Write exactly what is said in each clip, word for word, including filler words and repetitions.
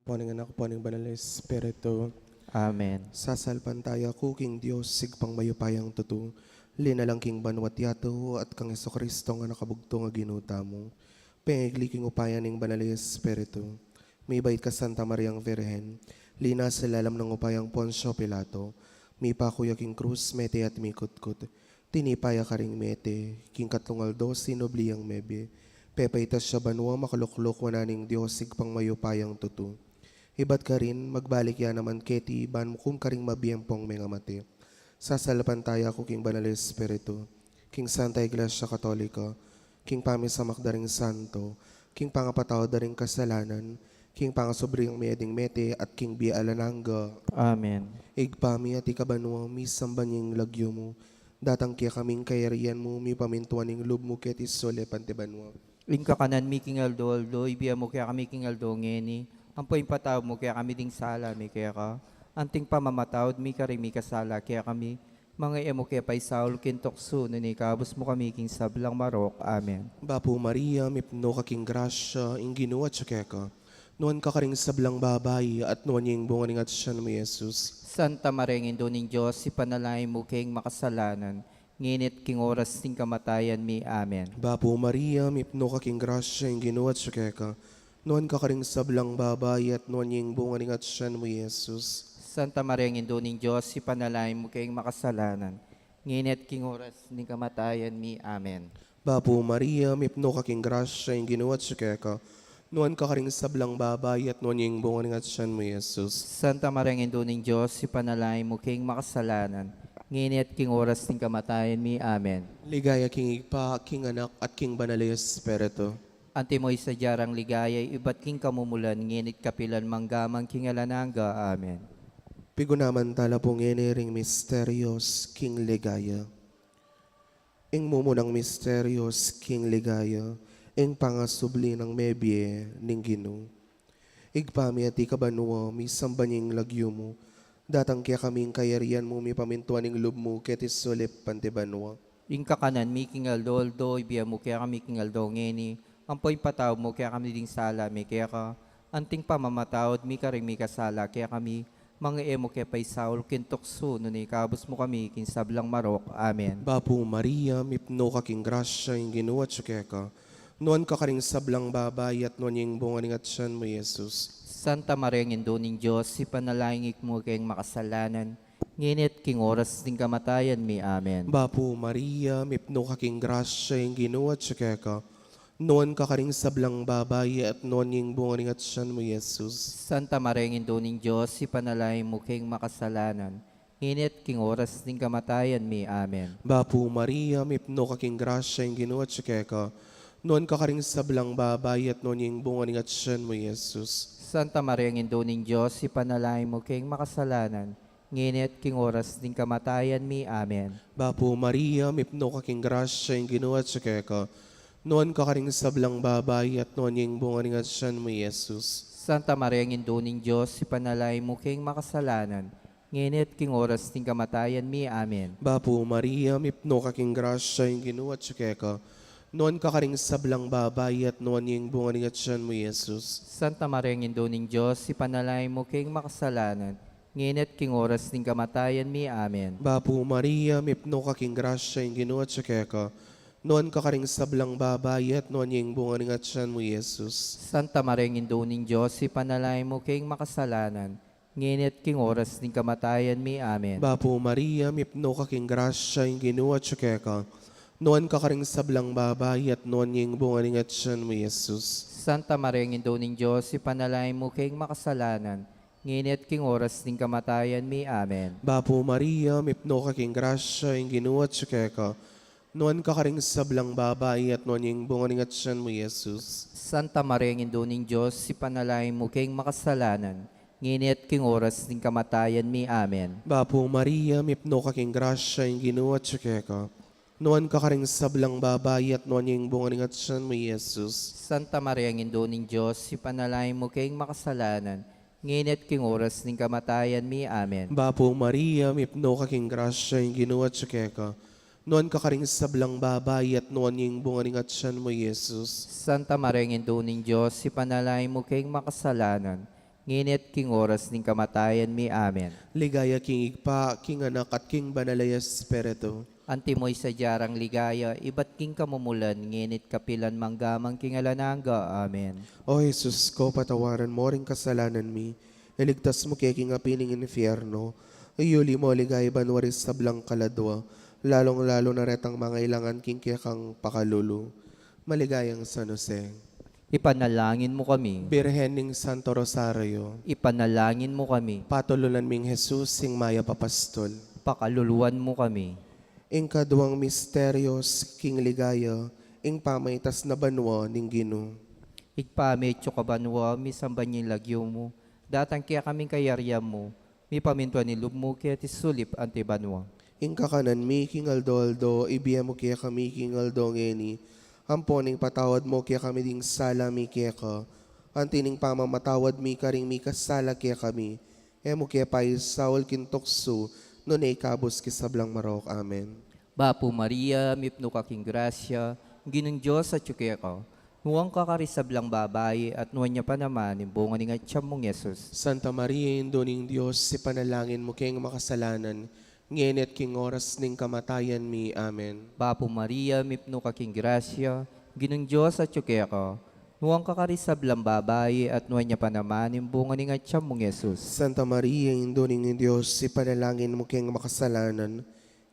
Ampo ning Anak, ampo ning Banal a Espiritu. Amen. Sasalpantaya ku king Dios, Ibpang mayupayang tutu, linalang king banua't yatu, at kang Jesucristo a Anak a bugtung a Ginu tamu. Pengigli king upaya ning Banal a Espiritu. Mibait ka Santa Mariang Virgen, linasa lalam ning upayang Poncio Pilato, mipaku ya king krus, mete at mikutkut. Tinipa ya karing mete, king katlung aldo sinubli yang mebie. Pepaitas ya banua, makalukluk wanan ning Dios, Ibpang mayupayang tutu. Ibat karin, magbalik ya naman keti, ban mukum karing mabieng pong mengamate. Sasalpantaya ku king Banal a Espiritu, king Santa Iglesia Katolika, king pamisamak da ring santo, king pangapatawad da ring kasalanan, king pangasubli ring mie ding mete, at king bie alang angga. Amen. Ibpa mi, atiu ka banua, misamban ya ing lagyu mu, datang kekami ing kayarian mu, mipamintuan ing lub mu keti sulip anti banua. Ing kakanan mi king aldo-aldo, ibie mu kekami king aldo ngeni, ampo ipatawad mu kekami ding sala mi keka, anti ing pamamatawad mi karing mikasala kekami, manga e mu ke paisaul king tuksu, nune ikabus mu kami king sablang marok. Amen. Bapu Maria, mipnu ka king grasya, ing Ginu atyu keka. Nuan ka karing sablang babai, at nuan ya ing bunga ning atsan mu, Jesus. Santa Maria, Indu ning Dios, ipanalangin mu keng makasalanan, ngeni at king oras ning kamatayan mi. Amen. Bapu Maria, mipnu ka king grasya, ing Ginu atyu keka. Nuan ka karing sablang babai, at nuan ya ing bunga ning atsan mu, Jesus. Santa Maria, Indu ning Dios, ipanalangin mu keng makasalanan, ngeni at king oras ning kamatayan mi. Amen. Bapu Maria, mipnu ka king grasya, ing Ginu atyu keka. Nuan ka karing sablang babai, at nuan ya ing bunga ning atsan mu, Jesus. Santa Maria, Indu ning Dios, ipanalangin mu keng makasalanan, ngeni at king oras ning kamatayan mi. Amen. Ligaya king Ibpa, king Anak, at king Banal a Espiritu. Antimo ing sadya rang ligaya, ibat king kamumulan, ngeni at kapilan man, angga man king alang angga. Amen. Pigunaman tala pu ngeni ring misterios king ligaya. Ing mumunang misterios king ligaya, ing pangasubli nang mebie ning Ginu. Ibpa mi, atiu ka banua, misamban ya ing lagyu mu, datang kekami ing kayarian mu, mipamintuan ing lub mu keti sulip anti banua. Ing kakanan mi king aldo-aldo, ibie mu kekami king aldo ngeni, ampo ipatawad mu kekami ding sala mi keka, anti ing pamamatawad mi karing mikasala kekami, manga e mu ke paisaul king tuksu, nune ikabus mu kami king sablang marok. Amen. Bapu Maria, mipnu ka king grasya, ing Ginu atyu keka. Nuan ka karing sablang babai, at nuan ya ing bunga ning atsan mu, Jesus. Santa Maria, Indu ning Dios, ipanalangin mu keng makasalanan, ngeni at king oras ning kamatayan mi. Amen. Bapu Maria, mipnu ka king grasya, ing Ginu atyu keka. Nuan ka karing sablang babai, at nuan ya ing bunga ning atsan mu, Jesus. Santa Maria, Indu ning Dios, ipanalangin mu keng makasalanan, ngeni at king oras ning kamatayan mi. Amen. Bapu Maria, mipnu ka king grasya, ing Ginu atyu keka. Nuan ka karing sablang babai, at nuan ya ing bunga ning atsan mu, Jesus. Santa Maria, Indu ning Dios, ipanalangin mu keng makasalanan, ngeni at king oras ning kamatayan mi. Amen. Bapu Maria, mipnu ka king grasya, ing Ginu atyu keka. Nuan ka karing sablang babai, at nuan ya ing bunga ning atsan mu, Jesus. Santa Maria, Indu ning Dios, ipanalangin mu keng makasalanan, ngeni at king oras ning kamatayan mi. Amen. Bapu Maria, mipnu ka king grasya, ing Ginu atyu keka. Nuan ka karing sablang babai, at nuan ya ing bunga ning atsan mu, Jesus. Santa Maria, Indu ning Dios, ipanalangin mu keng makasalanan, ngeni at king oras ning kamatayan mi. Amen. Bapu Maria, mipnu ka king grasya, ing Ginu atyu keka. Nuan ka karing sablang babai, at nuan ya ing bunga ning atsan mu, Jesus. Santa Maria, Indu ning Dios, ipanalangin mu keng makasalanan, ngeni at king oras ning kamatayan mi. Amen. Bapu Maria, mipnu ka king grasya, ing Ginu atyu keka. Nuan ka karing sablang babai, at nuan ya ing bunga ning atsan mu, Jesus. Santa Maria, Indu ning Dios, ipanalangin mu keng makasalanan, ngeni at king oras ning kamatayan mi. Amen. Bapu Maria, mipnu ka king grasya, ing Ginu atyu keka. Nuan ka karing sablang babai, at nuan ya ing bunga ning atsan mu, Jesus. Santa Maria, Indu ning Dios, ipanalangin mu keng makasalanan, ngeni at king oras ning kamatayan mi. Amen. Bapu Maria, mipnu ka king grasya, ing Ginu atyu keka. Nuan ka karing sablang babai, at nuan ya ing bunga ning atsan mu, Jesus. Santa Maria, Indu ning Dios, ipanalangin mu keng makasalanan, ngeni at king oras ning kamatayan mi. Amen. Bapu Maria, mipnu ka king grasya, ing Ginu atyu keka. Nuan ka karing sablang babai, at nuan ya ing bunga ning atsan mu, Jesus. Santa Maria, Indu ning Dios, ipanalangin mu keng makasalanan, ngeni at king oras ning kamatayan mi. Amen. Ligaya king Ibpa, king Anak, at king Banal a Espiritu. Antimo ing sadya rang ligaya, ibat king kamumulan, ngeni at kapilan man, angga man king alang angga. Amen. O Jesus ko, patawaran mo ring kasalanan mi, iligtas mu ke king api ning infierno, iyuli mu king ligaya banua ring sablang kaladua, lalung-lalu na retang mangailangan king kekang pakalulu. Maligayang San Jose. Ipanalangin mu kami. Birhen ning Santo Rosario. Ipanalangin mu kami. Patulunan ming Jesus, ing mayap a pastol. Pakaluluan mu kami. Ing kaduang misteryos king ligaya, ing pamaitas na banua ning Ginu. Ibpa mi, atsu ka banua, misamban ya ing lagyu mu, datang kekami ing kayarian mu, mipamintuan ing lub mu keti sulip anti banua. Ing kakanan mi king aldo-aldo, ibie mu kekami king aldo ngeni, ampon ipatawad mu kekami ding sala mi keka, anti ning pamamatawad mi karing mikasala kekami, e mu ke paisaul king tuksu, nune ikabus king sablang marok. Amen. Bapu Maria, mipnu ka king grasya, ing Ginung Dios atsu keka. Nuan ka karing sablang babai, at nuan ya pa naman ing bunga ning atyan mung Jesus. Santa Maria, Indu ning Dios, ipanalangin mu keng makasalanan, ngeni at king oras ning kamatayan mi. Amen. Bapu Maria, mipnu ka king grasya, ing Ginung Dios atsu keka. Nuan ka karing sablang babai, at nuan ya pa naman ing bunga ning atyan mung Jesus. Santa Maria, Indu ning Dios, ipanalangin mu keng makasalanan,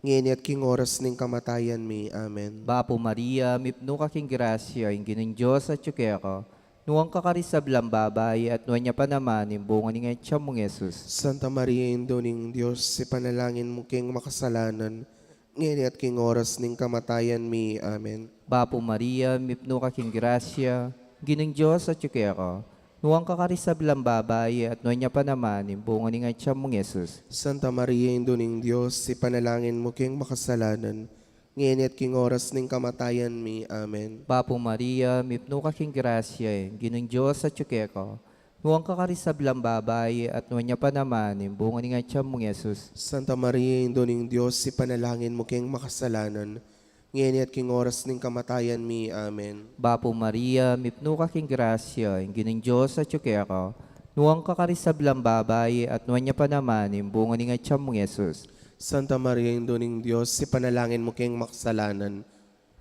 ngeni at king oras ning kamatayan mi. Amen. Bapu Maria, mipnu ka king grasya, ing Ginung Dios atsu keka. Nuan ka karing sablang babai, at nuan ya pa naman ing bunga ning atyan mung Jesus. Santa Maria, Indu ning Dios, ipanalangin mu keng makasalanan, ngeni at king oras ning kamatayan mi. Amen. Bapu Maria, mipnu ka king grasya, ing Ginung Dios atsu keka. Nuan ka karing sablang babai, at nuan ya pa naman ing bunga ning atyan mung Jesus. Santa Maria, Indu ning Dios, ipanalangin mu keng makasalanan, ngeni at king oras ning kamatayan mi. Amen. Bapu Maria, mipnu ka king grasya, ing Ginung Dios atsu keka. Nuan ka karing sablang babai, at nuan ya pa naman ing bunga ning atyan mung Jesus. Santa Maria, Indu ning Dios, ipanalangin mu keng makasalanan, ngeni at king oras ning kamatayan mi. Amen. Bapu Maria, mipnu ka king grasya, ing Ginung Dios atsu keka. Nuan ka karing sablang babai, at nuan ya pa naman ing bunga ning atyan mung Jesus. Santa Maria, Indu ning Dios, ipanalangin mu keng makasalanan,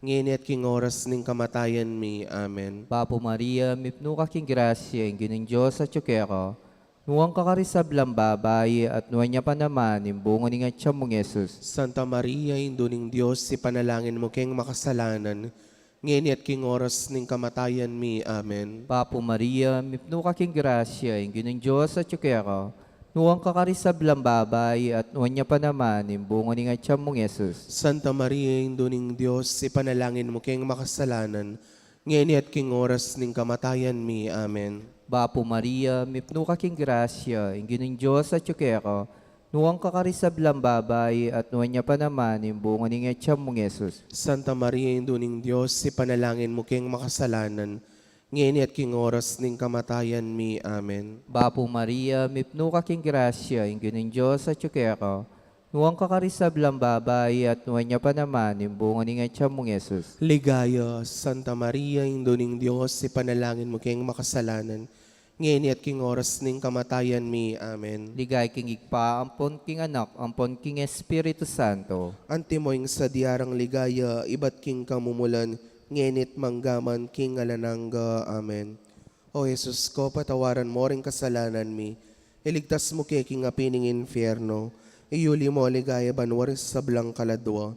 ngeni at king oras ning kamatayan mi. Amen. Bapu Maria, mipnu ka king grasya, ing Ginung Dios atsu keka. Nuan ka karing sablang babai, at nuan ya pa naman ing bunga ning atyan mung Jesus. Santa Maria, Indu ning Dios, ipanalangin mu keng makasalanan, ngeni at king oras ning kamatayan mi. Amen. Bapu Maria, mipnu ka king grasya, ing Ginung Dios atsu keka. Nuan ka karing sablang babai, at nuan ya pa naman ing bunga ning atyan mung Jesus. Santa Maria, Indu ning Dios, ipanalangin mu keng makasalanan, ngeni at king oras ning kamatayan mi. Amen. Bapu Maria, mipnu ka king grasya, ing Ginung Dios atsu keka. Nuan ka karing sablang babai, at nuan ya pa naman ing bunga ning atyan mung Jesus. Santa Maria, Indu ning Dios, ipanalangin mu keng makasalanan, ngeni at king oras ning kamatayan mi. Amen. Bapu Maria, mipnu ka king grasya, ing Ginung Dios atsu keka. Nuan ka karing sablang babai, at nuan ya pa naman ing bunga ning atyan mung Jesus. Ligaya, Santa Maria, Indu ning Dios, ipanalangin mu keng makasalanan, ngeni at king oras ning kamatayan mi. Amen. Ligaya king Ibpa, ampon king Anak, ampon king Espiritu Santo. Antimo ing sadya rang ligaya, ibat king kamumulan, ngeni at mangga man king alang angga. Amen. O Jesus ko, patawaran mo ring kasalanan mi, iligtas mu ke king api ning infierno, iyuli mo king ligaya banua ring sablang kaladua,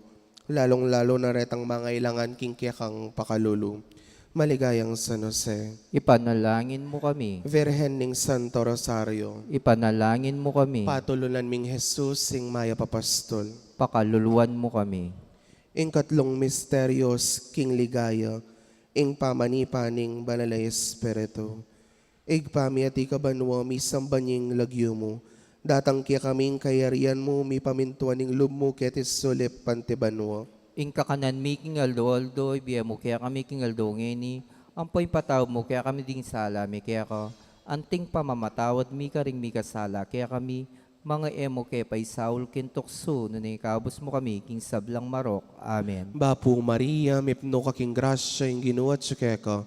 lalung-lalu na retang mangailangan king kekang pakalulu. Maligayang San Jose. Ipanalangin mu kami. Virgen ning Santo Rosario. Ipanalangin mu kami. Patulunan ming Jesus, ing mayap a pastol. Pakaluluan mu kami. Ing katlung misteryos king ligaya, ing pamanipa ning Banal a Espiritu. Ibpa mi, atiu ka banua, misamban ya ing lagyu mu. Datang kekami ing kayarian mu, mipamintuan ing lub mu keti sulip anti banua. Ing kakanan mi king aldo-aldo, ibie mu kekami king aldo ngeni, ampo ipatawad mu kekami ding sala mi keka, anti ing pamamatawad mi karing mikasala kekami, manga e mu ke paisaul king tuksu, nune ikabus mu kami king sablang marok. Amen. Bapu Maria, mipnu ka king grasya, ing Ginu atsu keka.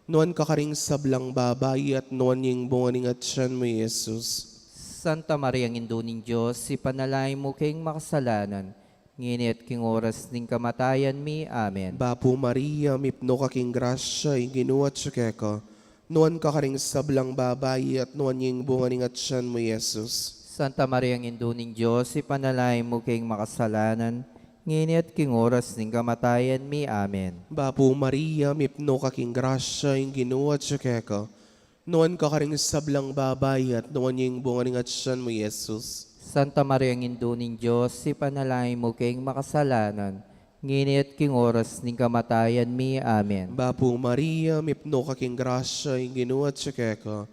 Nuan ka karing sablang babai, at nuan ya ing bunga ning atian mu, Jesus. Santa Maria, Indu ning Dios, ipanalangin mu keng makasalanan, ngeni at king oras ning kamatayan mi. Amen. Bapu Maria, mipnu ka king grasya, ing Ginu atyu keka. Nuan ka karing sablang babai, at nuan ya ing bunga ning atian mu, Jesus. Santa Maria, Indu ning Dios, ipanalangin mu keng makasalanan, ngeni at king oras ning kamatayan mi. Amen. Bapu Maria, mipnu ka king grasya, ing Ginu atyu keka. Nuan ka karing sablang babai, at nuan ya ing bunga ning atian mu, Jesus. Santa Maria, Indu ning Dios, ipanalangin mu keng makasalanan, ngeni at king oras ning kamatayan mi. Amen. Bapu Maria, mipnu ka king grasya, ing Ginu atyu keka.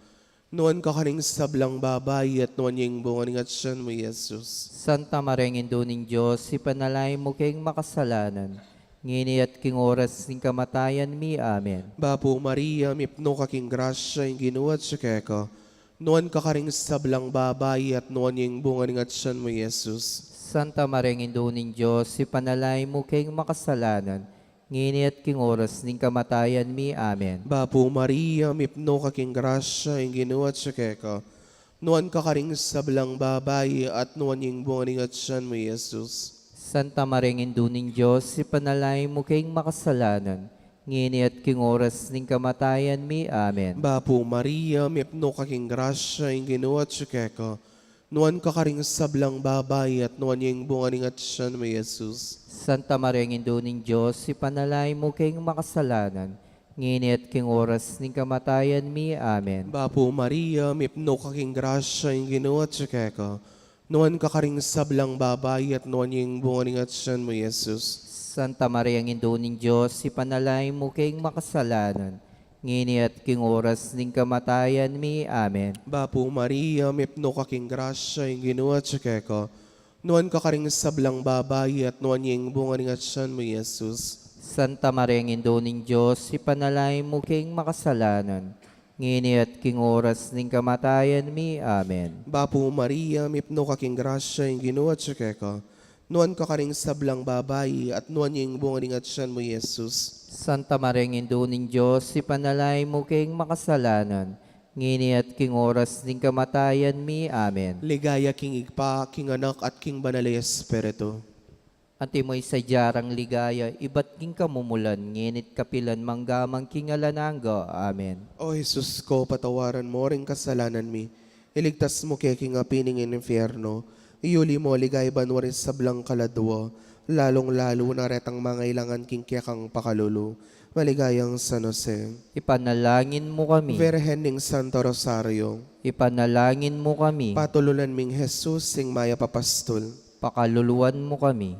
Nuan ka karing sablang babai, at nuan ya ing bunga ning atian mu, Jesus. Santa Maria, Indu ning Dios, ipanalangin mu keng makasalanan, ngeni at king oras ning kamatayan mi. Amen. Bapu Maria, mipnu ka king grasya, ing Ginu atyu keka. Nuan ka karing sablang babai, at nuan ya ing bunga ning atian mu, Jesus. Santa Maria, Indu ning Dios, ipanalangin mu keng makasalanan, ngeni at king oras ning kamatayan mi. Amen. Bapu Maria, mipnu ka king grasya, ing Ginu atyu keka. Nuan ka karing sablang babai, at nuan ya ing bunga ning atian mu, Jesus. Santa Maria, Indu ning Dios, ipanalangin mu keng makasalanan, ngeni at king oras ning kamatayan mi. Amen. Bapu Maria, mipnu ka king grasya, ing Ginu atyu keka. Nuan ka karing sablang babai, at nuan ya ing bunga ning atian mu, Jesus. Santa Maria, Indu ning Dios, ipanalangin mu keng makasalanan, ngeni at king oras ning kamatayan mi. Amen. Bapu Maria, mipnu ka king grasya, ing Ginu atyu keka. Nuan ka karing sablang babai, at nuan ya ing bunga ning atian mu, Jesus. Santa Maria, Indu ning Dios, ipanalangin mu keng makasalanan, ngeni at king oras ning kamatayan mi. Amen. Bapu Maria, mipnu ka king grasya, ing Ginu atyu keka. Nuan ka karing sablang babai, at nuan ya ing bunga ning atian mu, Jesus. Santa Maria, Indu ning Dios, ipanalangin mu keng makasalanan, ngeni at king oras ning kamatayan mi. Amen. Bapu Maria, mipnu ka king grasya, ing Ginu atyu keka. Nuan ka karing sablang babai, at nuan ya ing bunga ning atian mu, Jesus. Santa Maria, Indu ning Dios, ipanalangin mu keng makasalanan, ngeni at king oras ning kamatayan mi. Amen. Ligaya king Ibpa, king Anak, at king Banal a Espiritu. Antimo ing sadya rang ligaya, ibat king kamumulan, ngeni't kapilan man, angga man king alang angga. Amen. O Jesus ko, patawaran mu ring kasalanan mi, iligtas mu ke king api ning infierno, iyuli mu king banua ring sablang kaladua, lalung-lalu na retang mangailangan king kekang pakalulu. Maligayang San Jose. Ipanalangin mu kami. Virgen ning Santo Rosario. Ipanalangin mu kami. Patulunan ming Jesus, ing mayap a pastul. Pakaluluan mu kami.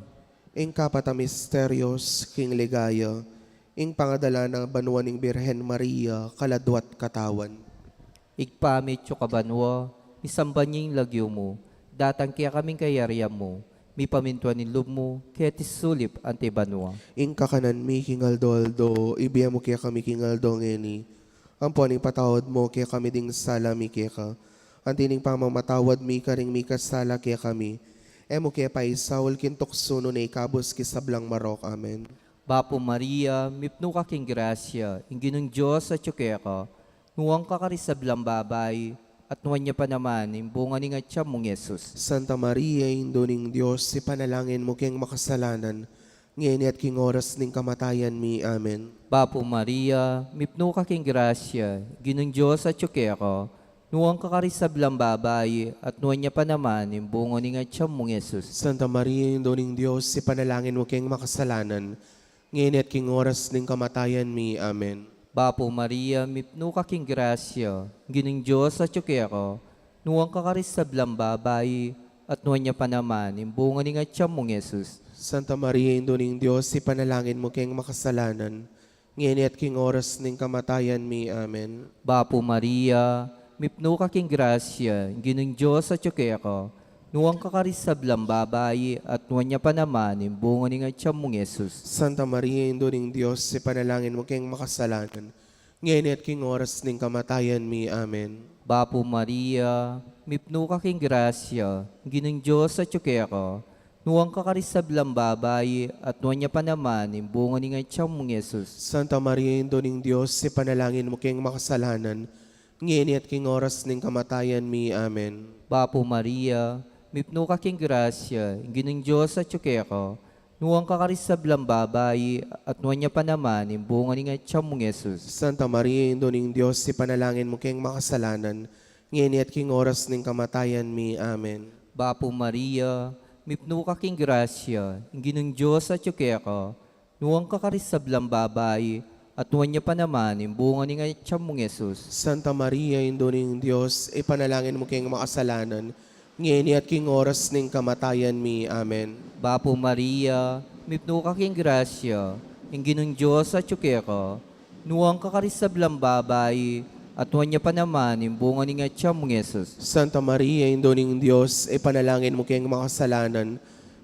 Ing kapat a misteryos king ligaya, ing pangadala na banua ning Birhen Maria, kaladua't katawan. Ibpa mi atsu ka banua, misamban ya ing lagyu mu, datang kekami ing kayarian mu, mipamintuan ing lub mu, keti sulip anti banua. Ing kakanan mi king aldo-aldo, ibie mu kekami king aldo ngeni. Ampo ipatawad mu kekami ding sala mi keka, anti ning pamamatawad mi karing mikasala kekami. E mu ke paisaul king tuksu, nune ikabus king sablang marok. Amen. Bapu Maria, mipnu ka king grasya, ing Ginung Dios atyu keka, nuan ka karing sablang babai, at nuan ya pa naman ing bunga ning atian mung Jesus. Santa Maria, Indu ning Dios, ipanalangin mu keng makasalanan, ngeni at king oras ning kamatayan mi. Amen. Bapu Maria, mipnu ka king grasya, ing Ginung Dios atyu keka, nuan ka karing sablang babai, at nuan ya pa naman ing bunga ning atian mung Jesus. Santa Maria, Indu ning Dios, ipanalangin mu keng makasalanan, ngeni at king oras ning kamatayan mi. Amen. Bapu Maria, mipnu ka king grasya, ing Ginung Dios atyu keka, nuan ka karing sablang babai, at nuan ya pa naman ing bunga ning atian mung Jesus. Santa Maria, Indu ning Dios, ipanalangin mu keng makasalanan, ngeni at king oras ning kamatayan mi. Amen. Bapu Maria, mipnu ka king grasya, ing Ginung Dios atyu keka, nuan ka karing sablang babai, at nuan ya pa naman ing bunga ning atian mung Jesus. Santa Maria, Indu ning Dios, ipanalangin mu keng makasalanan, ngeni at king oras ning kamatayan mi. Amen. Bapu Maria, mipnu ka king grasya, ing Ginung Dios atyu keka, Nuan ka karing sablang babai, at nuan ya pa naman ing bunga ning atian mung Jesus. Santa Maria, Indu ning Dios, ipanalangin mu keng makasalanan, ngeni at king oras ning kamatayan mi. Amen. Bapu Maria, mipnu ka king grasya, ing Ginung Dios atyu keka, nuan ka karing sablang babai, at nuan ya pa naman ing bunga ning atian mung Jesus. Santa Maria, Indu ning Dios, ipanalangin mu keng makasalanan, ngeni at king oras ning kamatayan mi. Amen. Bapu Maria, mipnu ka king grasya, ing Ginung Dios atyu keka, nuan ka karing sablang babai, at nuan ya pa naman ing bunga ning atian mung Jesus. Santa Maria, Indu ning Dios, ipanalangin mu keng makasalanan, ngeni at king oras ning kamatayan mi. Amen. Bapu Maria, mipnu ka king grasya, ing Ginung Dios atyu keka, nuan ka karing sablang babai, at nuan ya pa naman ing bunga ning atian mung Jesus. Santa Maria, Indu ning Dios, ipanalangin mu keng makasalanan,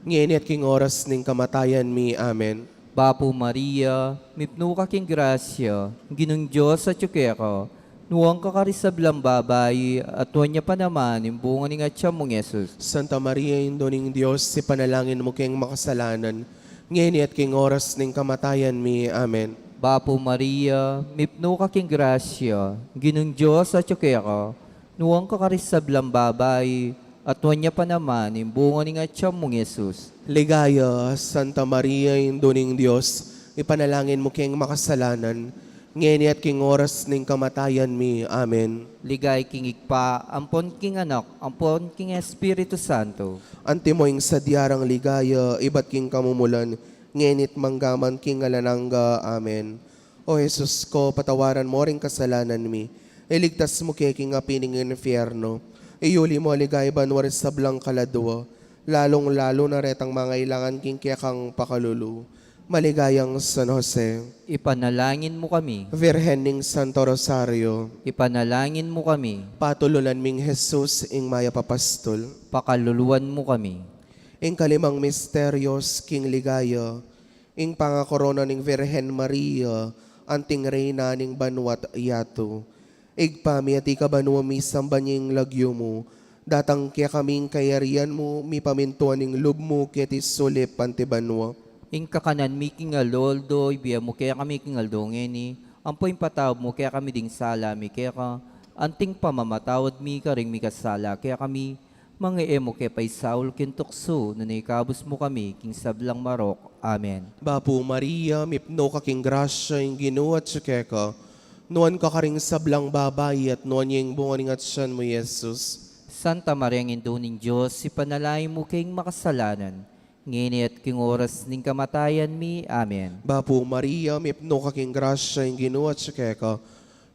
ngeni at king oras ning kamatayan mi. Amen. Bapu Maria, mipnu ka king grasya, ing Ginung Dios atyu keka, nuan ka karing sablang babai, at nuan ya pa naman ing bunga ning atian mung Jesus. Santa Maria, Indu ning Dios, ipanalangin mu keng makasalanan, ngeni at king oras ning kamatayan mi. Amen. Bapu Maria, mipnu ka king grasya, ing Ginung Dios atyu keka, nuan ka karing sablang babai, at nuan ya pa naman ing bunga ning atian mung Jesus. Ligaya, Santa Maria, Indu ning Dios, ipanalangin mu keng makasalanan, ngeni at king oras ning kamatayan mi. Amen. Ligaya king Ibpa, ampon king Anak, ampon king Espiritu Santo. Antimo ing sadya rang ligaya, ibat king kamumulan, ngeni at mangga man king alang angga. Amen. O Jesus ko, patawaran mu ring kasalanan mi, iligtas mu kami king api ning infierno, iyuli mu king ligaya banua ring sablang kaladua, lalung-lalu na retang mangailangan king kekang pakalulu. Maligayang San Jose. Ipanalangin mu kami. Virgen ning Santo Rosario. Ipanalangin mu kami. Patulunan ming Jesus, ing mayap a pastul. Pakaluluan mu kami. Ing kalimang misteryos king ligaya, ing pangakorona ning Virgen Maria anting Reyna ning banua't yatu. Ibpa mi, atiu ka banua, misamban ya ing lagyu mu, datang kekami ing kayarian mu, mipamintuan ing lub mu keti sulip anti banua. Ing kakanan mi king aldo-aldo ibie mu kekami king aldo ngeni, ampo ipatawad mu kekami ding sala mi keka, anting pamamatawad mi karing mikasala kekami, manga e mu ke paisaul king tuksu, nune ikabus mu kami king sablang marok. Amen. Bapu Maria, mipnu ka king grasya, ing Ginu atyu keka, nuan ka karing sablang babai, at nuan ya ing bunga ning atian mu, Jesus. Santa Maria, Indu ning Dios, ipanalangin mu keng makasalanan, ngeni at king oras ning kamatayan mi. Amen. Bapu Maria, mipnu ka king grasya, ing Ginu atyu keka,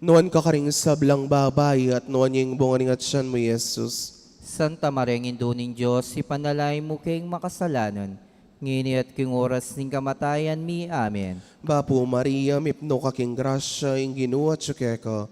nuan ka karing sablang babai, at nuan ya ing bunga ning atian mu, Jesus. Santa Maria, Indu ning Dios, ipanalangin mu keng makasalanan, ngeni at king oras ning kamatayan mi. Amen. Bapu Maria, mipnu ka king grasya, ing Ginu atyu keka,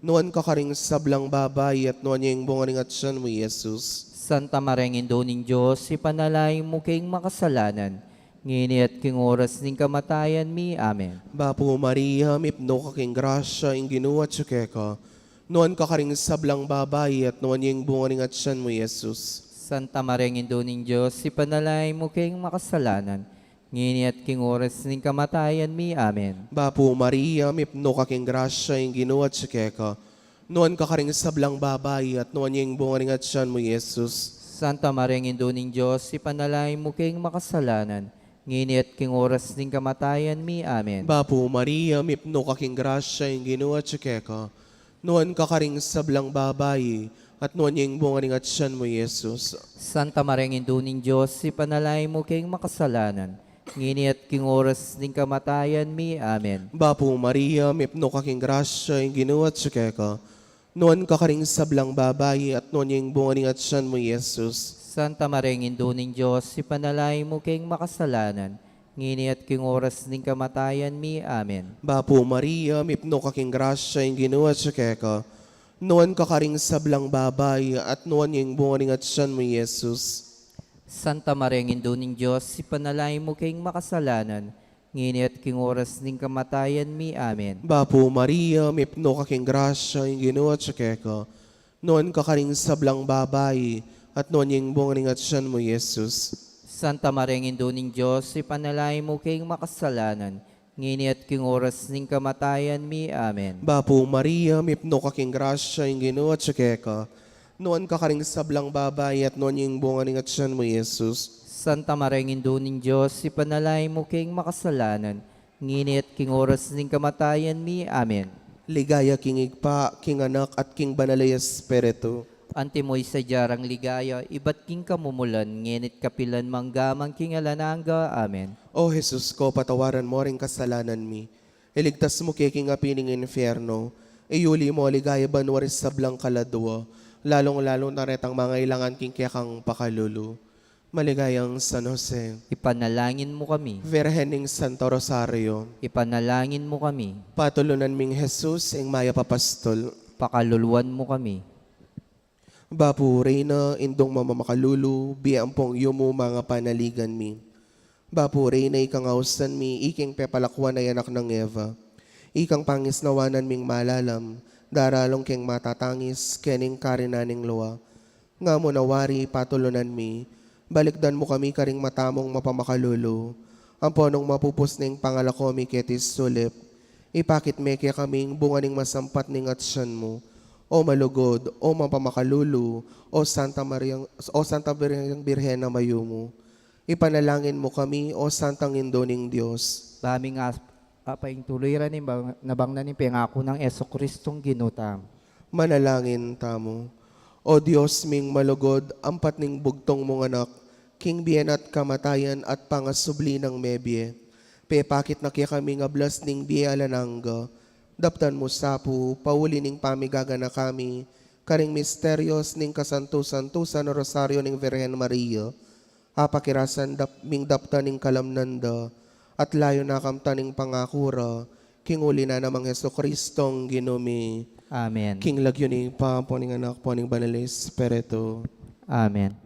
nuan ka karing sablang babai, at nuan ya ing bunga ning atian mu, Jesus. Santa Maria, Indu ning Dios, ipanalangin mu keng makasalanan, ngeni at king oras ning kamatayan mi. Amen. Bapu Maria, mipnu ka king grasya, ing Ginu atyu keka, nuan ka karing sablang babai, at nuan ya ing bunga ning atian mu, Jesus. Santa Maria, Indu ning Dios, ipanalangin mu keng makasalanan, ngeni at king oras ning kamatayan mi. Amen. Bapu Maria, mipnu ka king grasya, ing Ginu atyu keka, nuan ka karing sablang babai, at nuan ya ing bunga ning atian mu, Jesus. Santa Maria, Indu ning Dios, ipanalangin mu keng makasalanan, ngeni at king oras ning kamatayan mi. Amen. Bapu Maria, mipnu ka king grasya, ing Ginu atyu keka, nuan ka karing sablang babai, at nuan ya ing bunga ning atian mu, Jesus. Santa Maria, Indu ning Dios, ipanalangin mu keng makasalanan, ngeni at king oras ning kamatayan mi. Amen. Bapu Maria, mipnu ka king grasya, ing Ginu atyu keka, nuan ka karing sablang babai, at nuan ya ing bunga ning atian mu, Jesus. Santa Maria, Indu ning Dios, ipanalangin mu keng makasalanan, ngeni at king oras ning kamatayan mi. Amen. Bapu Maria, mipnu ka king grasya, ing Ginu atyu keka, nuan ka karing sablang babai, at nuan ya ing bunga ning atian mu, Jesus. Santa Maria, Indu ning Dios, ipanalangin mu keng makasalanan, ngeni at king oras ning kamatayan mi. Amen. Bapu Maria, mipnu ka king grasya, ing Ginu atyu keka, nuan ka karing sablang babai, at nuan ya ing bunga ning atian mu, Jesus. Santa Maria, Indu ning Dios, ipanalangin mu keng makasalanan, ngeni at king oras ning kamatayan mi. Amen. Bapu Maria, mipnu ka king grasya, ing Ginu atyu keka. Nuan ka karing sablang babai, at nuan ya ing bunga ning atyan mu, Jesus. Santa Maria, Indu ning Dios, ipanalangin mu keng makasalanan, ngeni at king oras ning kamatayan mi. Amen. Ligaya king Ibpa, king Anak, at king Banal a Espiritu. Antimo ing sadya rang ligaya, ibat king kamumulan, ngeni't kapilan man, angga man king alang angga. Amen. O Jesus ko, patawaran mu ring kasalanan mi. Iligtas mu ke king api ning infierno. Iyuli mu king ligaya banua ring sablang kaladua, lalung-lalu na retang mangailangan king kekang pakalulu. Maligayang San Jose. Ipanalangin mu kami. Virgen ning Santo Rosario. Ipanalangin mu kami. Patulunan ming Jesus, ing mayap a pastol. Pakaluluan mu kami. Bapu Reyna, Indung mamamakalulu, bie ampong yumu mangapanaligan mi. Bapu Reyna, ikang ausan mi, ikang pepalakuan a anak nang Eva. Ikang pangisnawanan ming malalam, daralung keng matatangis, kening karinan ning lua. Nga mu na wari, patulunan mi, balikdan mu kami karing mata mung mapamakalulu, ampo nung mapupus ning pangalako mi keti sulip, ipakit me kekami ing bunga ning masampat ning atyan mu, o malugud, o mapamakalulu, o Santa Maria, o Santa Virgen, Virgen a mayumu. Ipanalangin mu kami, o Santang Indu ning Dios. Ba ming as-, apaintuloy ra ning bang-, nabang na ning pengaku nang Jesucristong Ginu tamu. Manalangin tamu. O Dios ming malugud, ampat ning bugtung mung Anak, king bie na at kamatayan at pangasubli nang mebie, pepakit na kekami ing ablas ning bie alang angga. Daptan mu sa pu, pauli ning pamigaganaka mi karing misterios ning kasantu-santusan a Rosario ning Virgen Maria, apakirasan dap-, ming daptan ing kalamnan da, at layun na kamtan ing pangaku ra, king uli na namang Jesucristong Ginu mi. Amen. King lagyu ning Ibpa, ampo ning Anak, ampo ning Banal a Espiritu. Amen.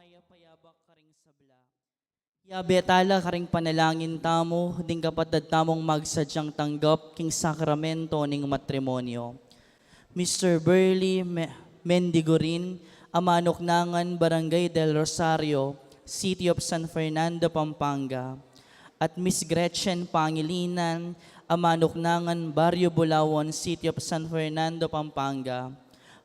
Mayap a yabak karing sabla. Yabe tala karing panalangin tamu ding kapatad tamung magsadyang tanggap king sakramento ning matrimonyo. Mister Burley Me-, Mendigurin, a manuknangan Barangay del Rosario, City of San Fernando, Pampanga, at Miss Gretchen Pangilinan, a manuknangan Barrio Bulaon, City of San Fernando, Pampanga,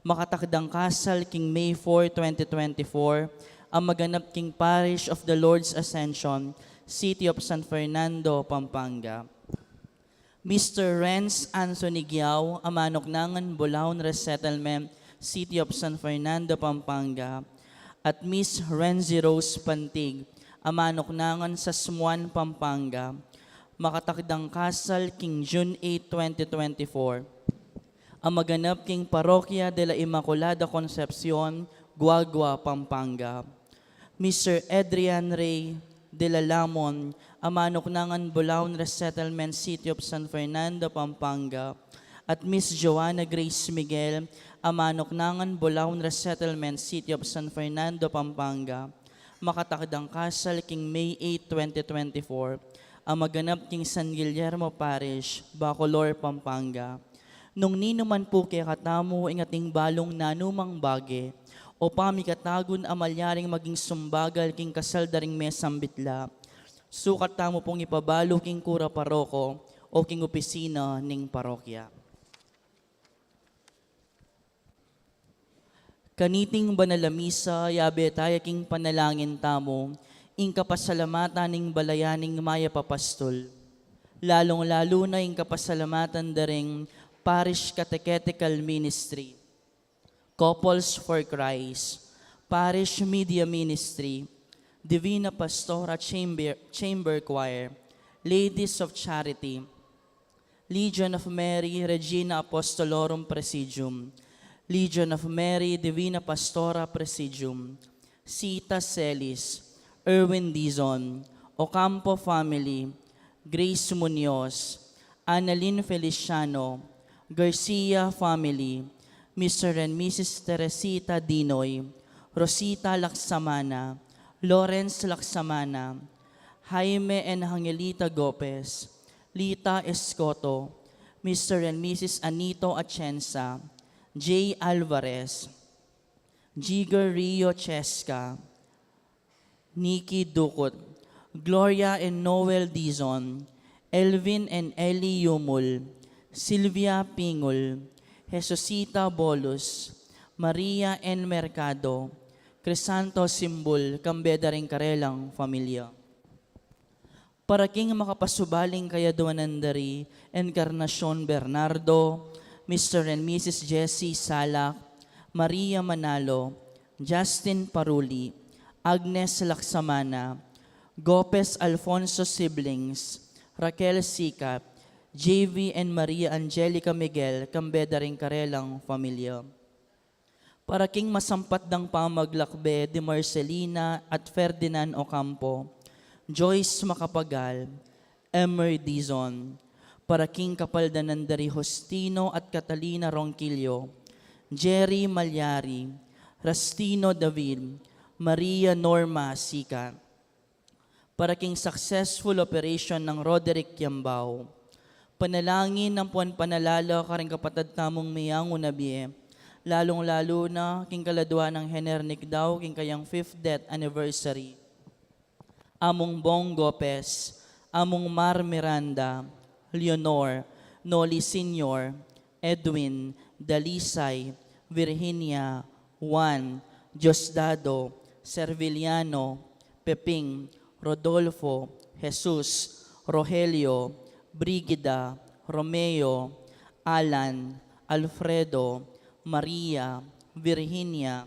makatakdang kasal king May four, twenty twenty-four, a maganap king Parish of the Lord's Ascension, City of San Fernando, Pampanga. Mister Renz Anthony Giao, a manuknangan Bulaon Resettlement, City of San Fernando, Pampanga, at Miss Renzi Rose Pantig, a manuknangan Sasmuan, Pampanga, makatakdang kasal king June eight, twenty twenty-four, a maganap king Parokya de la Inmaculada Concepcion, Guagua, Pampanga. Mister Adrian Ray de la Lamon, a manuknangan Bulaon Resettlement, City of San Fernando, Pampanga, at Miss Joanna Grace Miguel, a manuknangan Bulaon Resettlement, City of San Fernando, Pampanga, makatakdang kasal king May eight, twenty twenty-four, a maganap king San Guillermo Parish, Bacolor, Pampanga. Nung ninu man pu kekatamu ing ating balung nanumang bage o pamikatagun a malyaring maging sumbagal king kasal da ring mesambit la, sukat tamu pung ipabalu king kura paroko o king opisina ning parokya. Kaniting banal a misa, yabe taya king panalangin tamu ing kapasalamatan ning balayan ning mayap a pastol, lalung-lalu na ing kapasalamatan da ring Parish Catechetical Ministry, Couples for Christ, Parish Media Ministry, Divina Pastora Chamber, Chamber Choir, Ladies of Charity, Legion of Mary Regina Apostolorum Presidium, Legion of Mary Divina Pastora Presidium, Sita Celis, Erwin Dizon, Ocampo family, Grace Munoz, Annalyn Feliciano, Garcia family, Mister and Missus Teresita Dinoy, Rosita Laksamana, Lawrence Laksamana, Jaime and Angelita Gopez, Lita Escoto, Mister and Missus Anito Atienza, Jay Alvarez, Jigger Rio Chesca, Nikki Ducut, Gloria and Noel Dizon, Elvin and Ellie Yumul, Sylvia Pingul, Jesusita Bolus, Maria N. Mercado, Crisanto Simbul, kambe da ring karelang familia. Para king makapasubaling kayaduanan da ri Encarnacion Bernardo, Mister and Missus Jessie Salak, Maria Manalo, Justin Paruli, Agnes Laksamana, Gopez Alfonso siblings, Raquel Sikat, J V and Maria Angelica Miguel, kambe da ring karelang familia. Para king masampat dang pamaglakbe di Marcelina at Ferdinand Ocampo, Joyce Macapagal, Emer Dizon, para king kapaldanan da ri Justino at Catalina Ronquillo, Jerry Malyari, Rastino David, Maria Norma Sikat. Para king successful operation nang Roderick Kiambao. Panalangin ampon panalala karing kapatad tamung miyanguna bie, lalung-lalu na king kaladua nang Hener Nicdao king kayang fifth death anniversary. Among Bong Gopez, Among Mar Miranda, Leonor, Noli Senior, Edwin, Dalisay, Virginia, Juan, Diosdado, Serviliano, Peping, Rodolfo, Jesus, Rogelio, Brigida, Romeo, Alan, Alfredo, Maria, Virginia,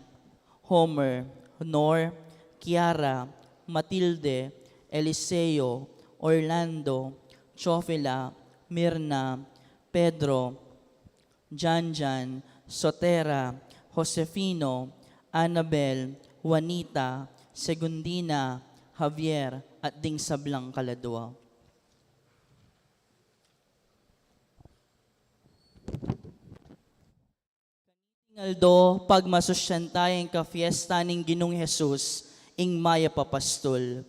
Homer, Nor, Kiara, Matilde, Eliseo, Orlando, Chofila, Mirna, Pedro, Janjan, Sotera, Josefino, Annabel, Juanita, Segundina, Javier, at ding sablang kaladua. King aldo, pagmasusyan taya ing kafiesta ning Ginung Jesus, ing mayap a pastul.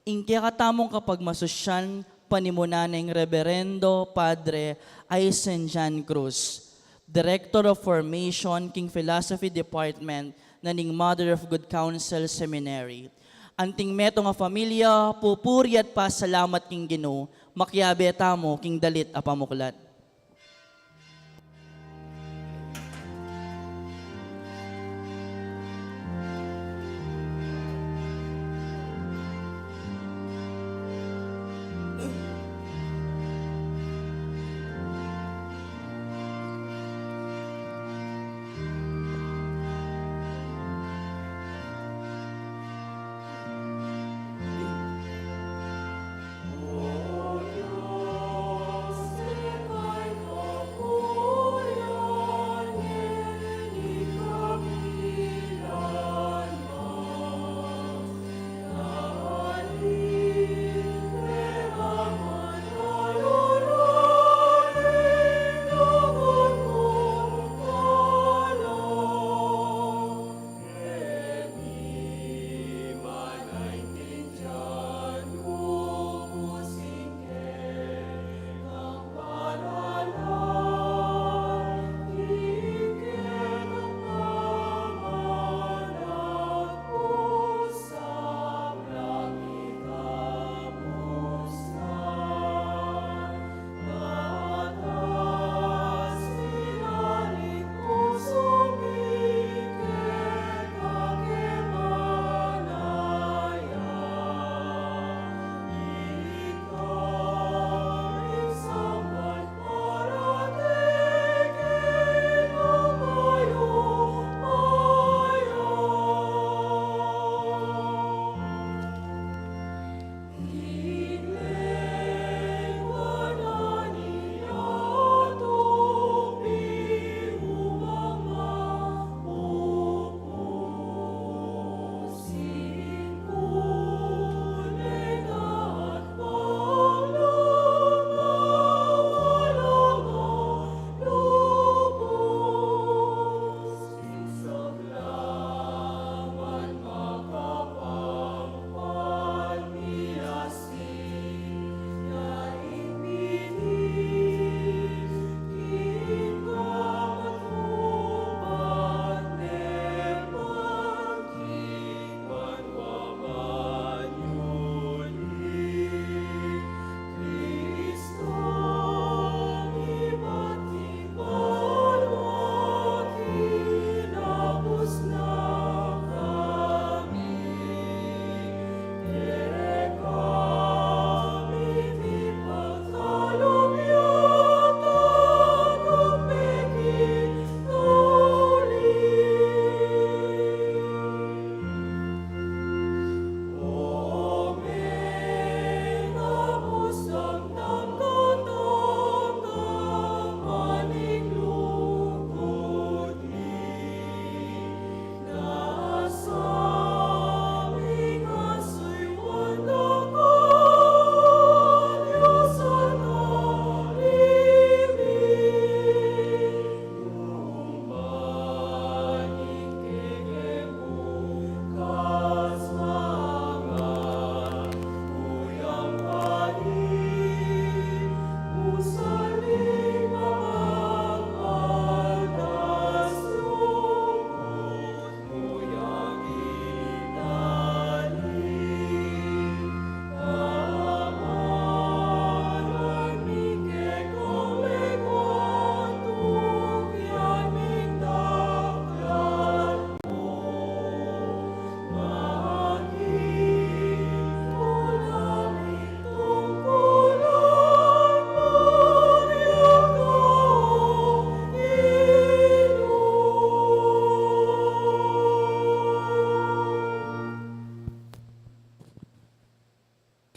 Ing kekatamung kapagmasusyan, panimunan neng Reberendo Padre Aisen Jan Cruz, Director of Formation king Philosophy Department na ning Mother of Good Counsel Seminary. Anting metung a familia, pupuri at pasalamat king Ginu, makiabe tamu king dalit a pamuklat.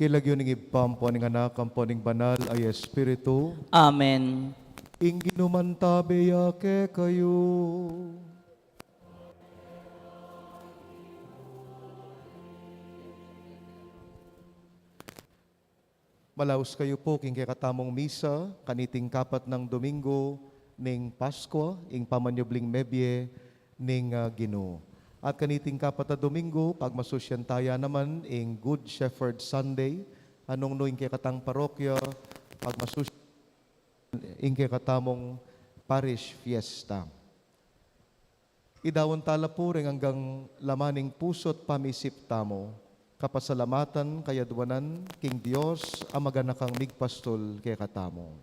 King lagyu ning Ibpa, ampo ning Anak, ampo ning Banal a Espiritu. Amen. Ing Ginu mantabe ya kekayu. Malaus kayu pu king kekatamung misa kaniting kapat nang Domingo ning Paskua, ing pamanyubling mebie ning, ah, Ginu. At kaniting kapatad Domingo, pagmasusyan taya naman ing Good Shepherd Sunday, a nung nu ing kekatang parokya, pagmasusyan ing kekatamung parish fiesta. Idaun tala pu ring anggang laman ning pusu't pamisip tamu, kapasalamatan kayadwanan king Dios a maganakang migpastul kekatamu.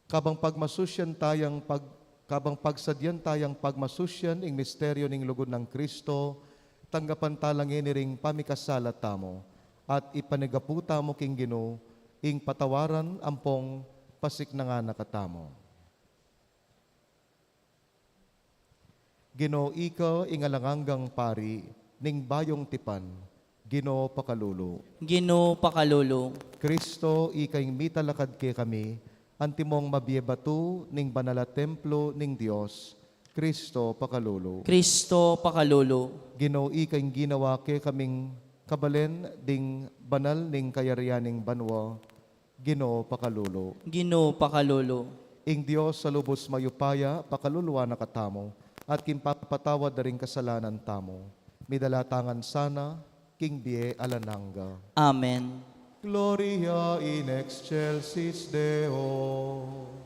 Kabang pagmasusyan tayang pag-, kabang pagsadyan tayang pagmasusyan ing misteryo ning lugud nang Kristo, tanggapan tala ngeni ring pamikasala tamu, at ipanyawad tamu king Ginu ing patawaran ampong pasiknangan na katamu. Ginu, ika ing alang anggang pari ning bayung tipan, Ginu, pakalulu. Ginu, pakalulu. Kristo, ika ing mitalakad kekami, antimong mabie batu ning banal a templo ning Dios, Kristo, pakalulu. Kristo, pakalulu. Ginu, ika ing ginawa kekaming kabalen ding banal ning kayarian ning banua, Ginu, pakalulu. Ginu, pakalulu. Ing Dios a lubus mayupaya, pakaluluan na katamu, at king pagpatawad da ring kasalanan tamu, midala ta ngan sana king bie alang angga. Amen. Gloria in excelsis Deo.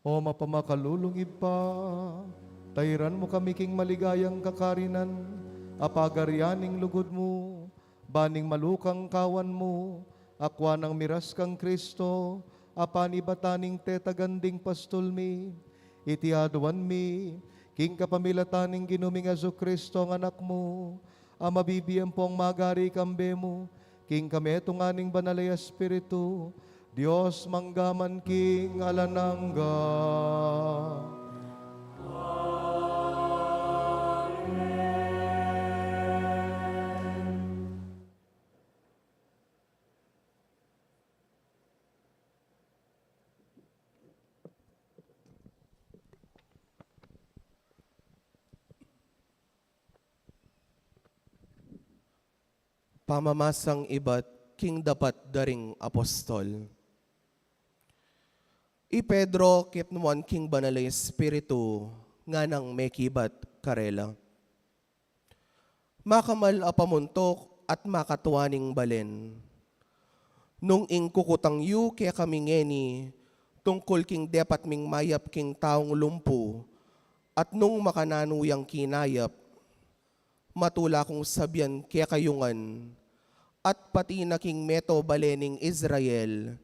O mapamakalulung Ibpa, tairan mu kami king maligayang kakarinan a pagarian ning lugud mu, ban ing malukluk a kawan mu, akua nang miras kang Kristo, a panibatan ning tetagan ding pastul mi. Iti aduan mi, king kapamilatan ning Ginu ming Jesucristo a Anak mu, a mabibie ampong magari kambe mu, king kametungan ning Banal a Espiritu, Dios mangga man king alang angga. Pamamasang ibat king dapat da ring apostol. I Pedro kepnuan king Banal a Espiritu, nganang mekibat karela: Makamal a pamuntuk at makatua ning balen. Nung ing kukutang yu kekami ngeni tungkul king depat ming mayap king taung lumpu, at nung makananu yang kinayap, matula kung sabian kekayu ngan, at pati na king meto bale ning Israel,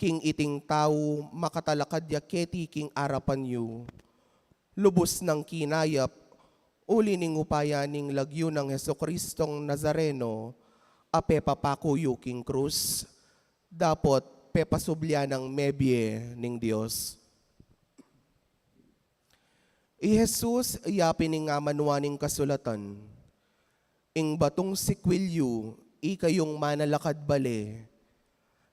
king iting tau makatalakad ya keti king arapan yu, lubus nang kinayap, uli ning upaya ning lagyu nang Jesucristong Nazareno, a pepapaku yu king krus, dapot pepasubli ya nang mebie ning Dios. I Jesus ya pin ing amanuan ning kasulatan: Ing batung sikwil yu, ikayung manalakad bale,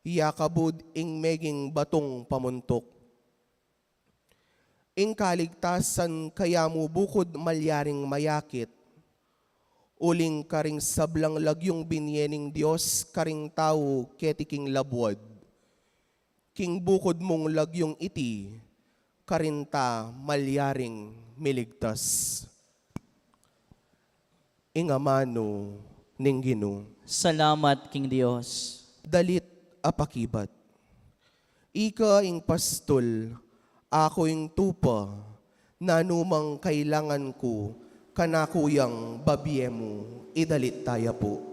ya kabud ing meging batung pamuntuk. Ing kaligtasan kaya mu bukud malyaring mayakit, uling karing sablang lagyung binie ning Dios karing tau keti king labuad, king bukud mung lagyung iti, karin ta malyaring miligtas. Ing amanu ning Ginu. Salamat king Dios. Dalit a pakibat. Ika ing pastul, aku ing tupa, nanumang kailangan ku, kanaku yang babie mu. Idalit taya pu.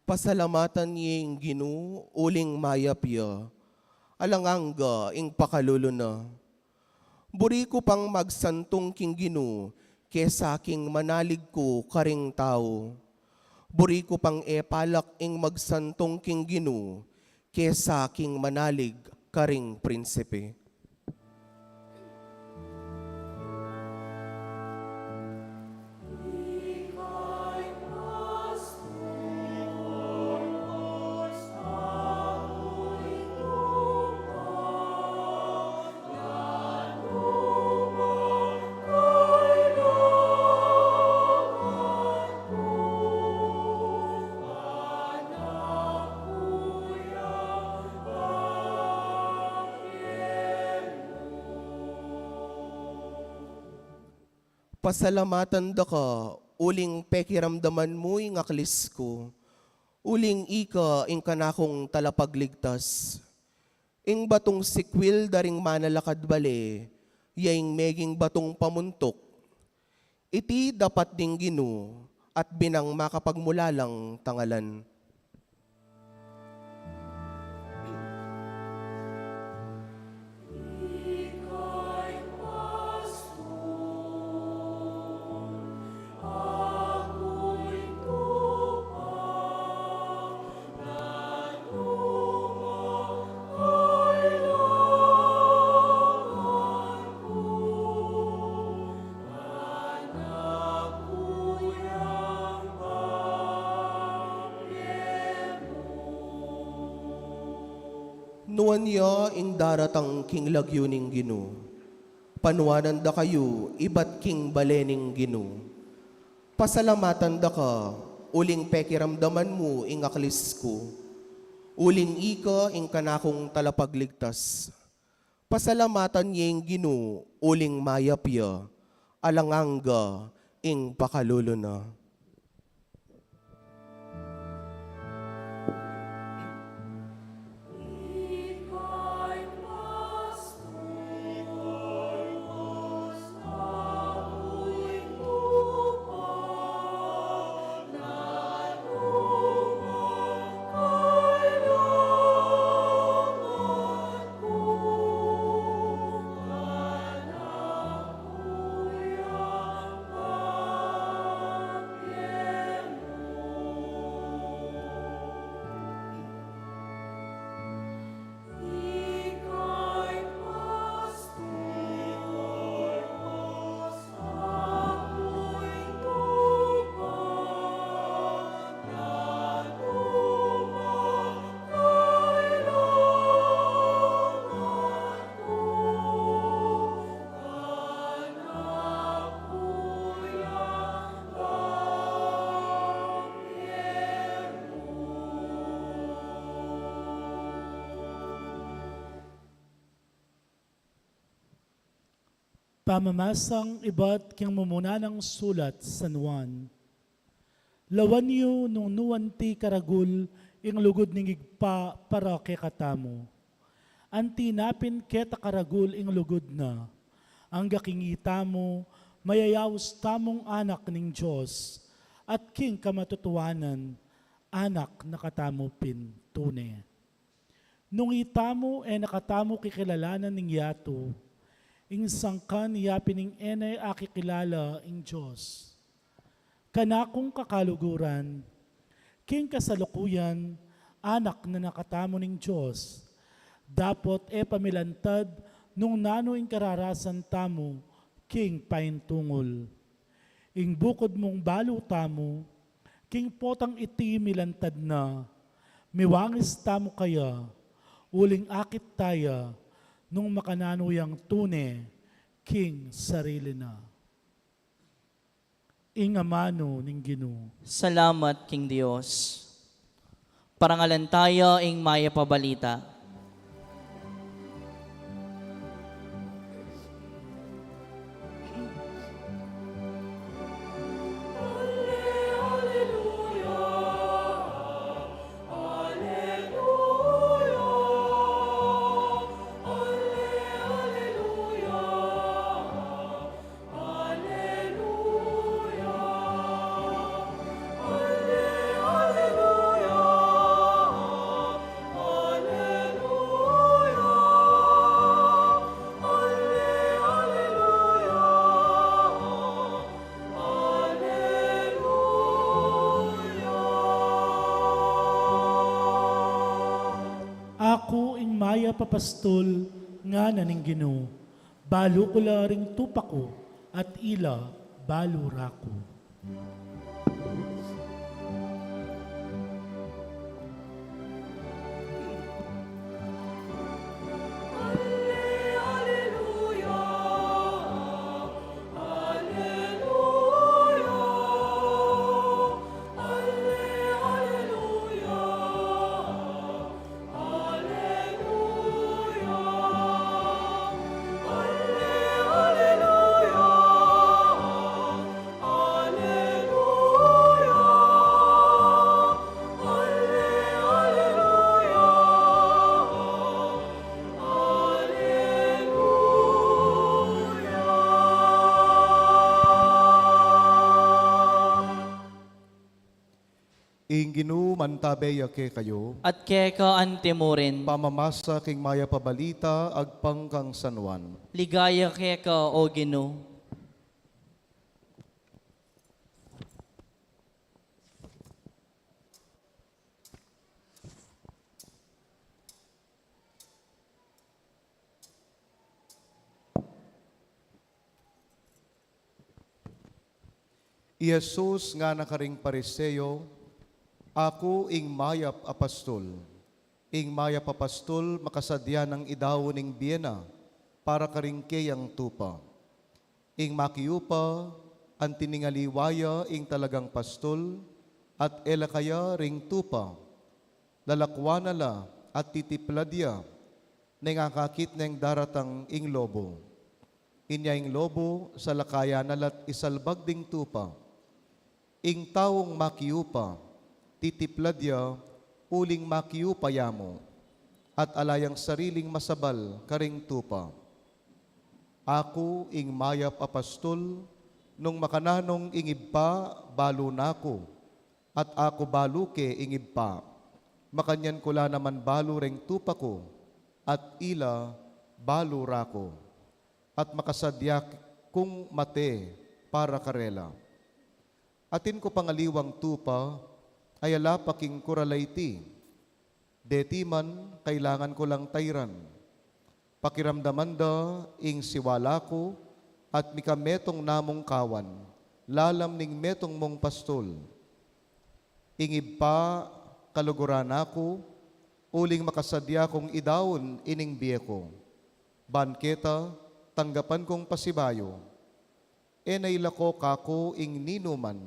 Pasalamatan ye ing Ginu, uling mayap ya, alang angga ing pakalulu na. Buri ku pang magsantung king Ginu kesa king manalig ku karing tau. Buri ku pang epalak ing magsantung king Ginu kesa king manalig karing prinsipe. Pasalamatan da ka, uling pekiramdaman mu ing aklis ku, uling ika ing kanakung talapagligtas. Ing batung sikwil da ring manalakad bale, ya ing meging batung pamuntuk. Iti dapat ding Ginu, at binang makapagmulalang tangalan. Nuan ya ing daratang king lagyu ning Ginu, panuanan da kayu ibat king bale ning Ginu. Pasalamatan da ka, uling pekiramdaman mu ing aklis ku, uling ika ing kanakung talapagligtas. Pasalamatan ye ing Ginu, uling mayap ya, alang angga ing pakalulu na. Pamamasang ibat king mumuna nang sulat San Juan. Lawan yu nung nuan ti karagul ing lugud ning Ibpa para kekatamu. Anti na pin keta karagul ing lugud na, angga king itamu mayayaus tamung anak ning Dios, at king kamatutuanan, anak na katamu pin tune. Nung itamu e na katamu kikilalanan ning yatu, ing sangkan ya pin ing e ne akikilala ing Dios. Kanakung kakaluguran, king kasalukuyan, anak na na katamu ning Dios, dapot e pa milantad nung nanu ing kararasan tamu king paintungul. Ing bukud mung balu tamu, king potang iti milantad na, miwangis tamu kaya, uling akit taya, nung makananu yang tune king sarili na. Ing amanu ning Ginu. Salamat king Dios. Parangalan taya ing mayap a balita. Aku ing mayap a pastul, ngana ning Ginu. Balu ku la ring tupa ku, at ila balu ra ku. Ing Ginu mantabe ya kekayu. At keka antimurin. Pamamasa king mayap a balita agpang kang San Juan. Ligaya keka, O Ginu. I Jesus ngana karing Pariseo, "Aku ing mayap a pastul. Ing mayap a pastul makasadya nang idaun ing bie na para karing keyang tupa. Ing makiupa, anti ning aliwa ya ing talagang pastul, at e la kaya ring tupa. Lalakwan na la at titiplad ya, neng akakit neng daratang ing lobo. Inya ing lobo, salakayan na la't isalbag ding tupa. Ing taung makiupa, titiplad ya, uling makiupa ya mu, at ala yang sariling masabal karing tupa. Aku ing mayap a pastul, nung makananu ing Ibpa balu na ku, at aku balu ke ing Ibpa. Makanyan ku la naman balu reng tupa ku, at ila balu ra ku, at makasadya kung mate para karela. Atin ku pang aliwang tupa, ay ala pa king kurala iti. Deti man, kailangan ku lang tairan. Pakiramdaman da ing siwala ku, at mikametung na mung kawan, lalam ning metung mung pastul. Ing Ibpa, kaluguran na ku, uling makasadya kung idaun ining bie ku. Ban keta, tanggapan kung pasibayu. E na ilako kaku ing ninuman,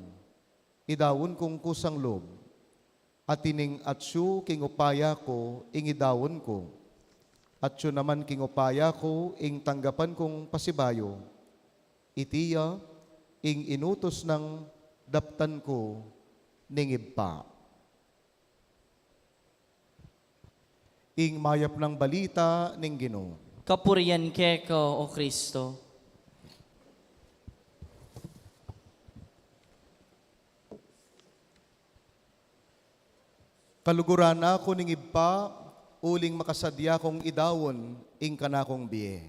idaun kung kusang lub. At ining atyu king upaya ku ing idaun ku, atyu naman king upaya ku ing tanggapan kung pasibayu. Iti ya ing inutus nang daptan ku ning Ibpa." Ing mayap nang balita ning Ginu. Kapurian keka, O Kristo. Kaluguran na ku ning Ibpa, uling makasadya kung idaun ing kanakung bie.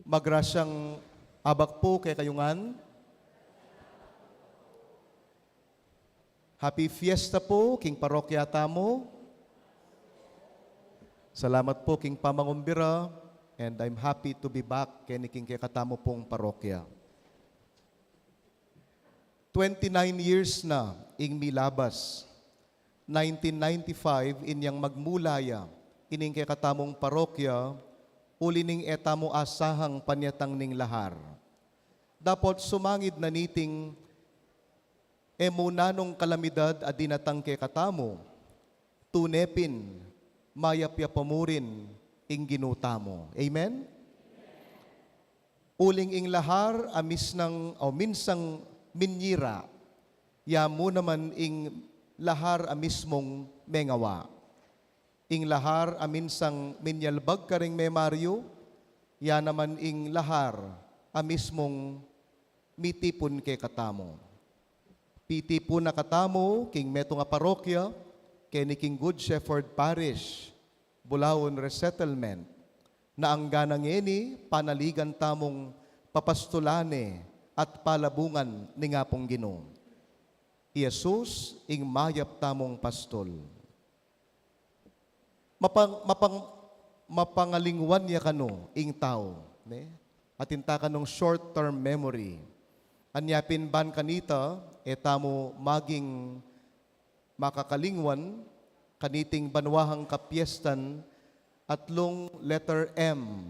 Magrasyang abak pu kekayu ngan. Happy Fiesta pu king parokya tamu. Salamat pu king pamangumbira, and I'm happy to be back keni king kekatamu pung parokya. Twenty-nine years na ing milabas. Nineteen ninety-five inyang magmula ya ining kekatamung parokya, uli ning e tamu asahang panyatang ning lahar. Dapot sumangid na niting e mu nanung kalamidad a dinatang kekatamu, tune pin mayap ya pa mu rin ing Ginu tamu. Amen? Uling ing lahar a misnang, o minsang minyira, ya mu naman ing lahar a mismung mengawa. Ing lahar a minsang minyalbag karing memaryu, ya naman ing lahar a mismung mitipun kekatamu. Pitipun na katamu king metung a parokya, keni king Good Shepherd Parish, Bulaon Resettlement, na angga na ngeni panaligan tamung papastulan ne at palabungan ning Apung Ginu. I Jesus ing mayap tamung pastul. Mapang-, mapang-, mapangalingwan ya kanu ing tau, ne? Atin ta kanung short-term memory. Anya pin ban kanita, e tamu maging makakalingwan kaniting banua nang kapiestan atlung letter M.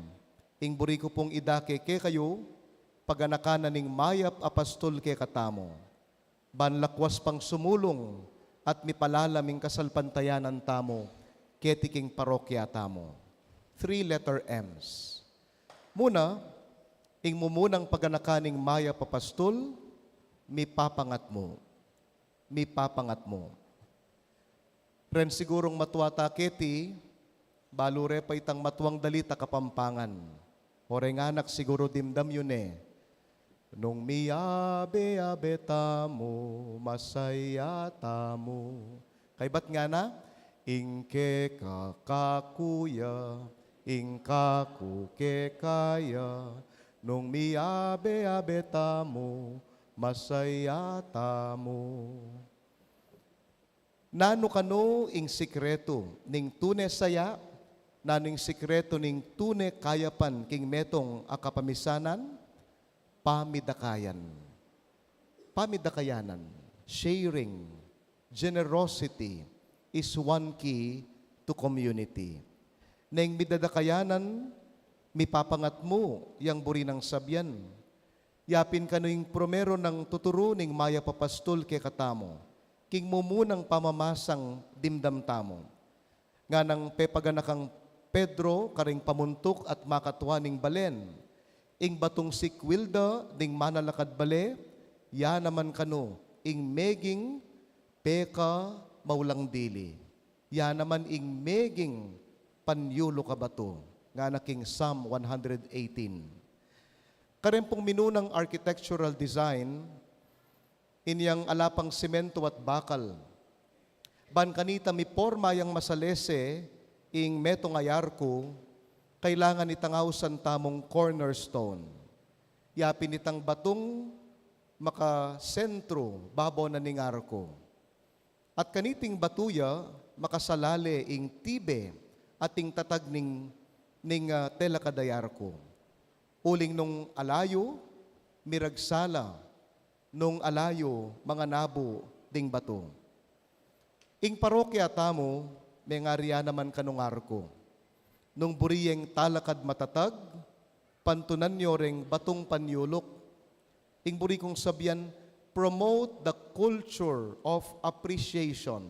Ing buri ku pung idake kekayu, paganakan na ning mayap a pastul kekatamu. Ban lakwas pang sumulung at mipalalam ing kasalpantayanan tamu keti king parokya tamu. Three letter M's. Muna, ing mumunang paganakan ning mayap a pastul, mipapangat mu. Mipapangat mu. Ren sigurung matua ta keti, balu re pa itang matuang dalit a Kapampangan. O reng anak siguru dimdam yu ne. Nung miyabe-yabe tamu, masaya tamu. Kaybat ngana, ing keka kaku ya, ing kaku keka ya. Nung miyabe-yabe tamu, masaya tamu. Nanu kanu ing sikretu ning tune saya? Nanu ing sikretu ning tune kayapan king metung a kapamisanan? Pamidakayan. Pamidakayanan, sharing, generosity is one key to community. Neng midadakayanan, mipapangat mu yang buri nang sabian. Yapin kanu ing primeru nang tuturu ning mayap a pastul kekatamu, king mumunang pamamasang dimdam tamu. Nganang pepaganakang Pedro karing pamuntuk at makatua ning balen, ing batung sikwil da ding manalakad bale, ya naman kanu ing meging peka maulang dili. Ya naman ing meging panyuluk a batu, ngana king Psalm one hundred eighteen. Kareng pung minunang architectural design, inyang ala pang simentu at bakal. Ban kanita miporma yang masalese ing metung a arku, kailangan itang ausan tamung cornerstone. Yapin itang batung makasentru babo na ning arku. At kaniting batu ya, makasalale ing tibe at ing tatag ning, ning, ah, telakad a arku. Uling nung ala yu, miragsala, nung ala yu, manganabu ding batu. Ing parokya tamu, mengari ya naman kanung arku. Nung buri yeng talakad matatag, pantunan yo reng batung panyuluk. Ing buri kung sabian, promote the culture of appreciation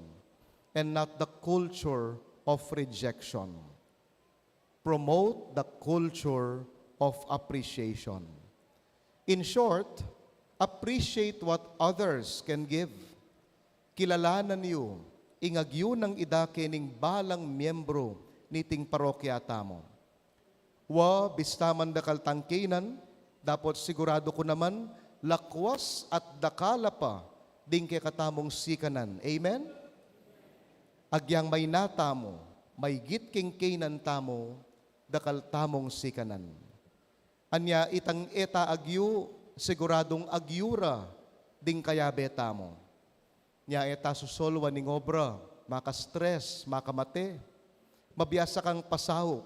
and not the culture of rejection. Promote the culture of appreciation. In short, appreciate what others can give. Kilalanan yu ing agyu nang idake ning balang miyembru niting parokya tamu. Wa, bista man dakal tang kaynan, dapot siguradu ku naman, lakwas at dakal a pa ding kekatamung sikanan. Amen? Agyang maina tamu, maygit king kaynan tamu, dakal tamung sikanan. Anya itang e ta agyu, siguradung agyu ra ding kayabe tamu. Nya e ta susolwan ning obra, maka-stress, makamate. Mabiasa kang pasaup,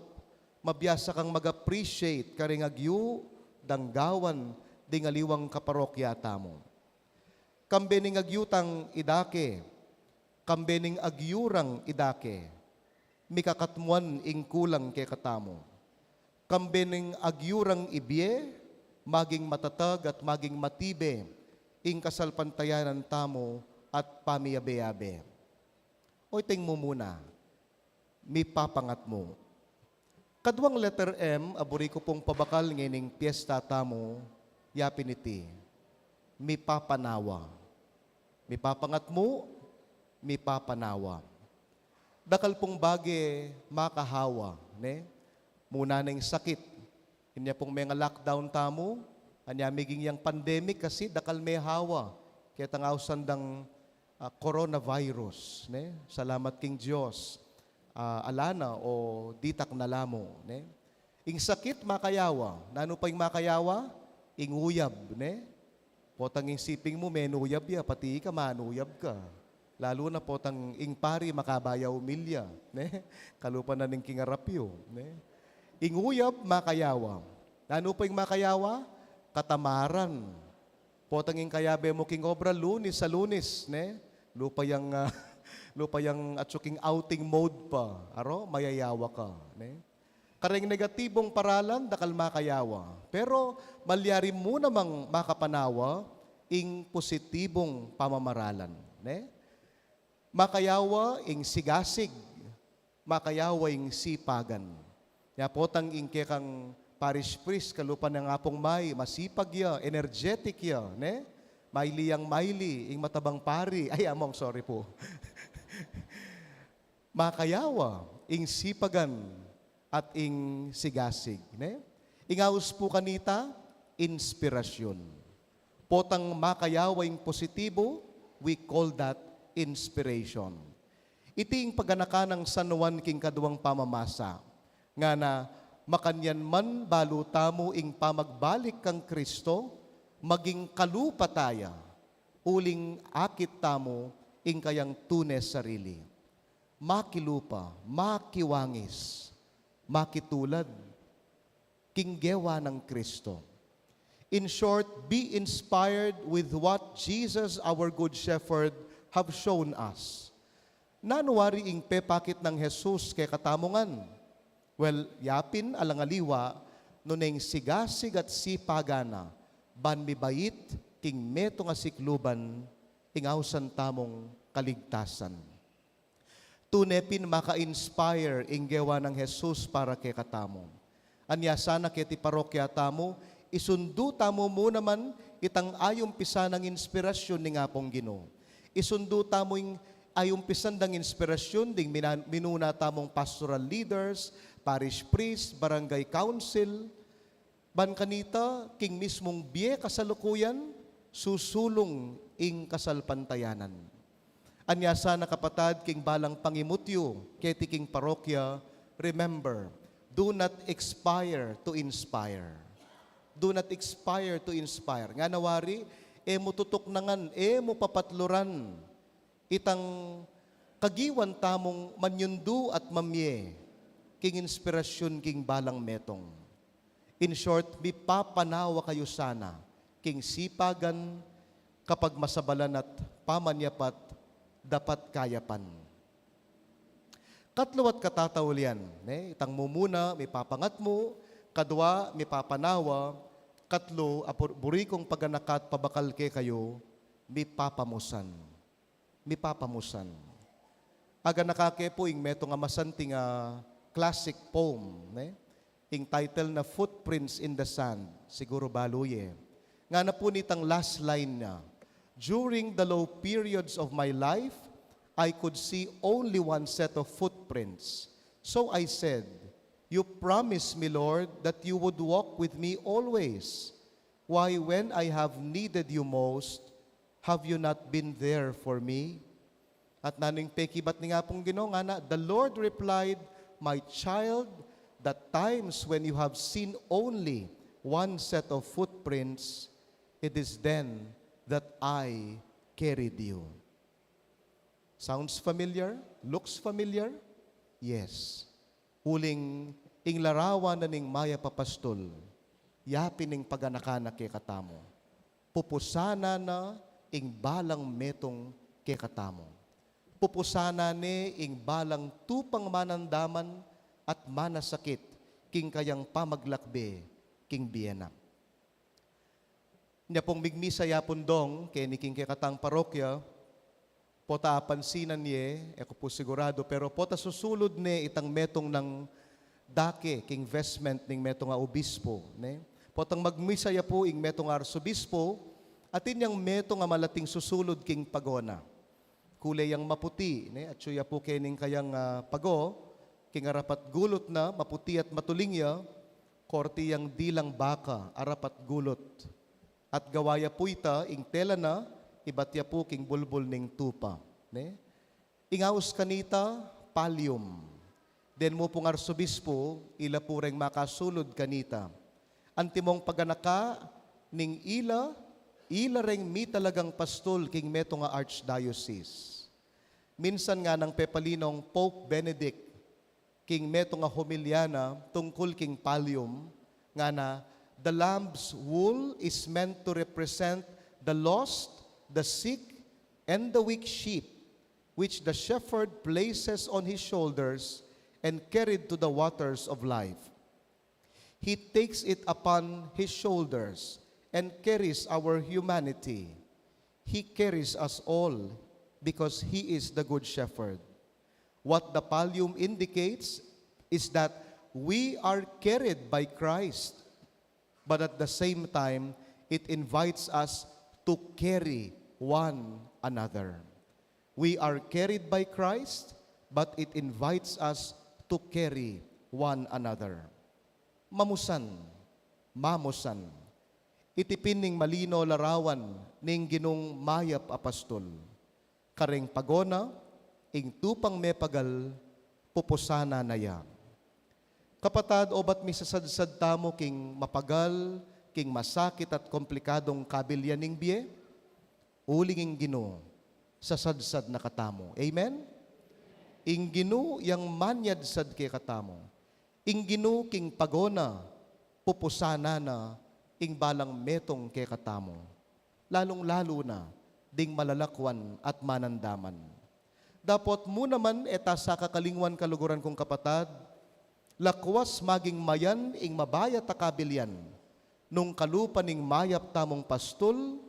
mabiasa kang mag-appreciate karing agyu dang gawan ding aliwang kaparokya tamu. Kambe ning agyu tang idake, kambe ning agyu rang idake, mikakatmuan ing kulang kekatamu. Kambe ning agyu rang ibie, maging matatag at maging matibe ing kasalpantayanan tamu at pamiyabe-yabe. O, iting mumuna, mipapangat mu. Kaduang letter M a buri ku pung pabakal ngening piesta tamu, yapin iti, mipapanawa. Mipapangat mu, mipapanawa. Dakal pung bage makahawa, ne? Muna na ing sakit. Inya pung menga-lockdown tamu, anya miging yang pandemic kasi dakal mehawa. Ketang ausan dang, ah, coronavirus, ne? Salamat king Dios. Ah, ala na o ditak na la mu, ne? Ing sakit makayawa. Nanu pa ing makayawa? Ing uyab, ne? Potang ing siping mu menuyab ya, pati ika manuyab ka. Lalu na potang ing pari makabaya umilya, ne? Kalupa na ning kingarap yu, ne? Ing uyab makayawa. Nanu pa ing makayawa? Katamaran. Potang ing kayabe mu king obra, Lunis a Lunis, ne? Lupa yang, ah, lupa yang atsu king outing mode pa. Aro, mayayawa ka, ne? Kareng negatibung paralan, dakal makayawa. Pero malyari mu namang makapanawa ing positibung pamamaralan, ne? Makayawa ing sigasig, makayawa ing sipagan. Nya potang ing kekang parish priest, kalupa nang Apung May, masipag ya, energetic ya, ne? Maili yang maili, ing matabang pari. Ay, among, sorry po. Makayawa ing sipagan at ing sigasig, ne? Ing aus pu kanita, inspirasyon. Potang makayawa ing positibo, we call that inspiration. Iti ing paganaka nang San Juan king kaduang pamamasa, ngana, makanyan man balu tamu ing pamagbalik kang Kristo, maging kalupa taya, uling akit tamu ing kayang tune sarili. Makilupa, makiwangis, makitulad king gewa nang Kristo. In short, be inspired with what Jesus, our Good Shepherd, have shown us. Nanu wari ing pepakit nang Jesus kekatamu ngan? Well, yapin alang aliwa, nune ing sigasig at sipagan na, ban mibait king metung a sikluban ing ausan tamung kaligtasan. Tune pin maka-inspire ing gewa nang Jesus para kekatamu. Anya sana keti parokya tamu, isundu tamu mu naman itang ayumpisan nang inspirasyon ning Apung Ginu. Isundu tamu ing ayumpisan dang inspirasyon ding mina-, minuna tamung pastoral leaders, parish priest, barangay council, ban kanita, king mismung bie kasalukuyan, susulung ing kasalpantayanan. Anya sana kapatad, king balang pangimut yu keti king parokya, remember, do not expire to inspire. Do not expire to inspire. Ngana wari, e mu tutuknangan, e mu papatluran itang kagiwan tamung manyundu at mamie king inspirasyon king balang metung. In short, mipapanawa kayu sana king sipagan, kapagmasabalan at pamanyapat, dapat kayapan. Katlu at katataulian, ne? Itang mumuna, mipapangatmu, kadwa, mipapanawa, katlu, a bur-, buri kung paganaka at pabakal kekayu, mipapamusan. Mipapamusan. Aganaka ke pu ing metung a masanting a classic poem, ne? Ing title na Footprints in the Sand, siguru balu ye. Ngana pu nitang last line na, "During the low periods of my life, I could see only one set of footprints. So I said, 'You promised me, Lord, that you would walk with me always. Why, when I have needed you most, have you not been there for me?'" At nanu ing pekibat ning Apung Ginu? Ngana, "The Lord replied, 'My child, the times when you have seen only one set of footprints, it is then that I carried you.'" Sounds familiar? Looks familiar? Yes. Uling ing larawan na ning mayap a pastul, yapin ing paganaka na kekatamu. Pupusanan na ing balang metung kekatamu. Pupusanan ne ing balang tupang manandaman at manasakit king kayang pamaglakbe king bie na. Nya pung migmisa ya pung dong keni king kekatang parokya, pota apansinan ye, e ku pu siguradu, pero pota susulud ne itang metung nang dake king vestment ning metung a obispo, ne? Potang magmisa ya pu ing metung a arsobispo, atin yang metung a malating susulud king pago na. Kule yang maputi, ne? Atyu ya pu kening kayang, ah, pago, king arapat gulut na, maputi at matuling ya, korte yang dilang baka, arapat gulut. At gawa ya pu ita, ing tela na, ibat ya pu king bulbul ning tupa, ne? Ing aus kanita, pallium. Den mu pung arsobispo, ila pu reng makasulud kanita. Antimong paganaka ning ila, ila reng mitalagang pastul king metung a archdiocese. Minsan nganang pepalinong Pope Benedict king metung a homilya na tungkul king pallium, ngana, "The lamb's wool is meant to represent the lost, the sick, and the weak sheep, which the shepherd places on his shoulders and carried to the waters of life. He takes it upon his shoulders and carries our humanity. He carries us all because he is the good shepherd." What the pallium indicates is that we are carried by Christ, but at the same time, it invites us to carry one another. We are carried by Christ, but it invites us to carry one another. Mamusan, mamusan. Iti pin ing malino larawan ning Ginung mayap a pastul. Kareng pagona, ing tupang mepagal, pupusanan na ya. Kapatad, obat misasadsad tamu king mapagal, king masakit at komplikadung kabilian ning bie? Uling ing Ginu, sasadsad na katamu. Amen? Ing Ginu yang manyadsad kekatamu. Ing Ginu king pagona, pupusanan na ing balang metung kekatamu. Lalung-lalu na ding malalakwan at manandaman. Dapot mu naman e ta sa kakalingwan, kaluguran kung kapatad, lakwas maging mayan ing mabayat a kabilian, nung kalupa ning mayap tamung pastul,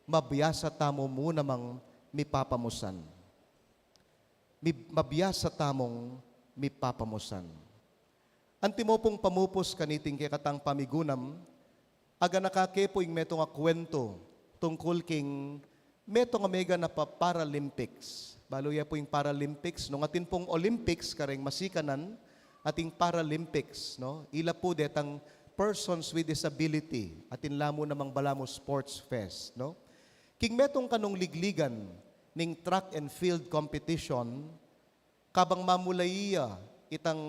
mabiasa tamu mu namang mipapamusan. Mi-, mabiasa tamung mipapamusan. Antimo pung pamupus kaniting kekatang pamigunam, aganaka ke pu ing metung a kuwentu tungkul king metung a meganap a Paralympics. Balu ye pu ing Paralympics, nung atin pung Olympics kareng masikanan, ating Paralympics, no? Ila pu detang persons with disability, atin la mu namang balamu sports fest, no? King metung kanung ligligan ning track and field competition, kabang mamulai ya itang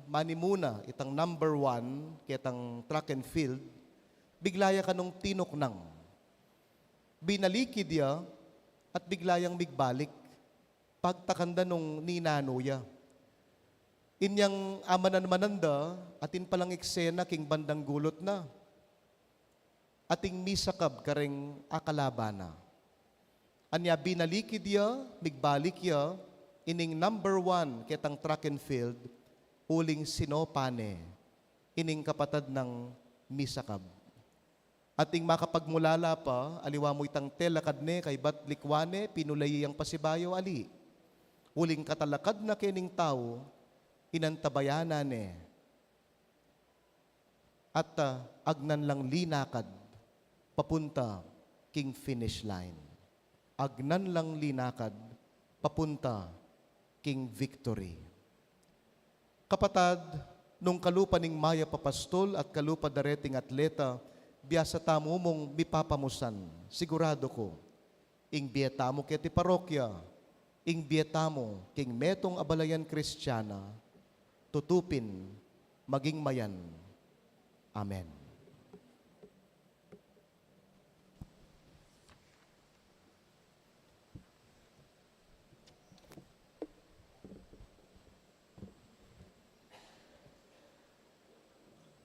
manimuna, itang number one ketang track and field, bigla ya kanung tinuknang. Binalikid ya at bigla yang migbalik. Pagtakan da nung ninanu ya. Inyang amanan-manan da, atin palang eksena king bandang gulut na. Ating misakab kareng akalaban na. Anya binalikid ya, migbalik ya, ining number one ketang track and field, uling sinopa ne ining kapatad nang misakab. Ating makapagmulala pa, aliwa mu itang telakad ne, kaybat likwan ne, pinulai yang pasibayu, ali. Uling katalakad na kening tau, inantabayanan ne. At, ah, agnan lang linakad papunta king finish line. Agnan lang linakad papunta king victory. Kapatad, nung kalupa ning mayap a pastul at kalupa da reting atleta, biasa tamu mung mipapamusan, siguradu ku. Ing bie tamu keti parokya, ing bie tamu king metung a balayan Kristiana, tutu pin maging mayan. Amen.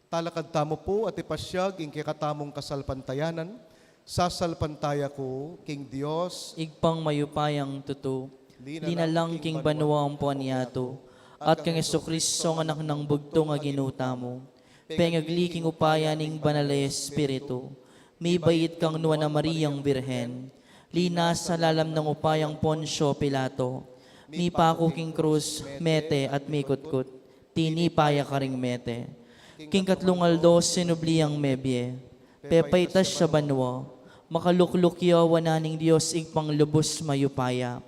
Talakad tamu pu at ipasyag ing kekatamung kasalpantayanan. Sasalpantaya ku king Dios, Ibpang mayupayang tutu, linalang king banua ampon yatu, at kang Jesucristo, Anak nang bugtung a Ginu tamu, pengagli king upaya ning Banal a Espiritu, mibait kang Nuan a Mariang Birhen, linasa lalam nang upayang Poncio Pilato, mipaku king krus, mete at mikutkut, tinipa ya karing mete. King katlung aldo sinubli yang mebie, pepaitas ya banua, makalukluk ya wanan ning Dios Ibpang lubus mayupaya.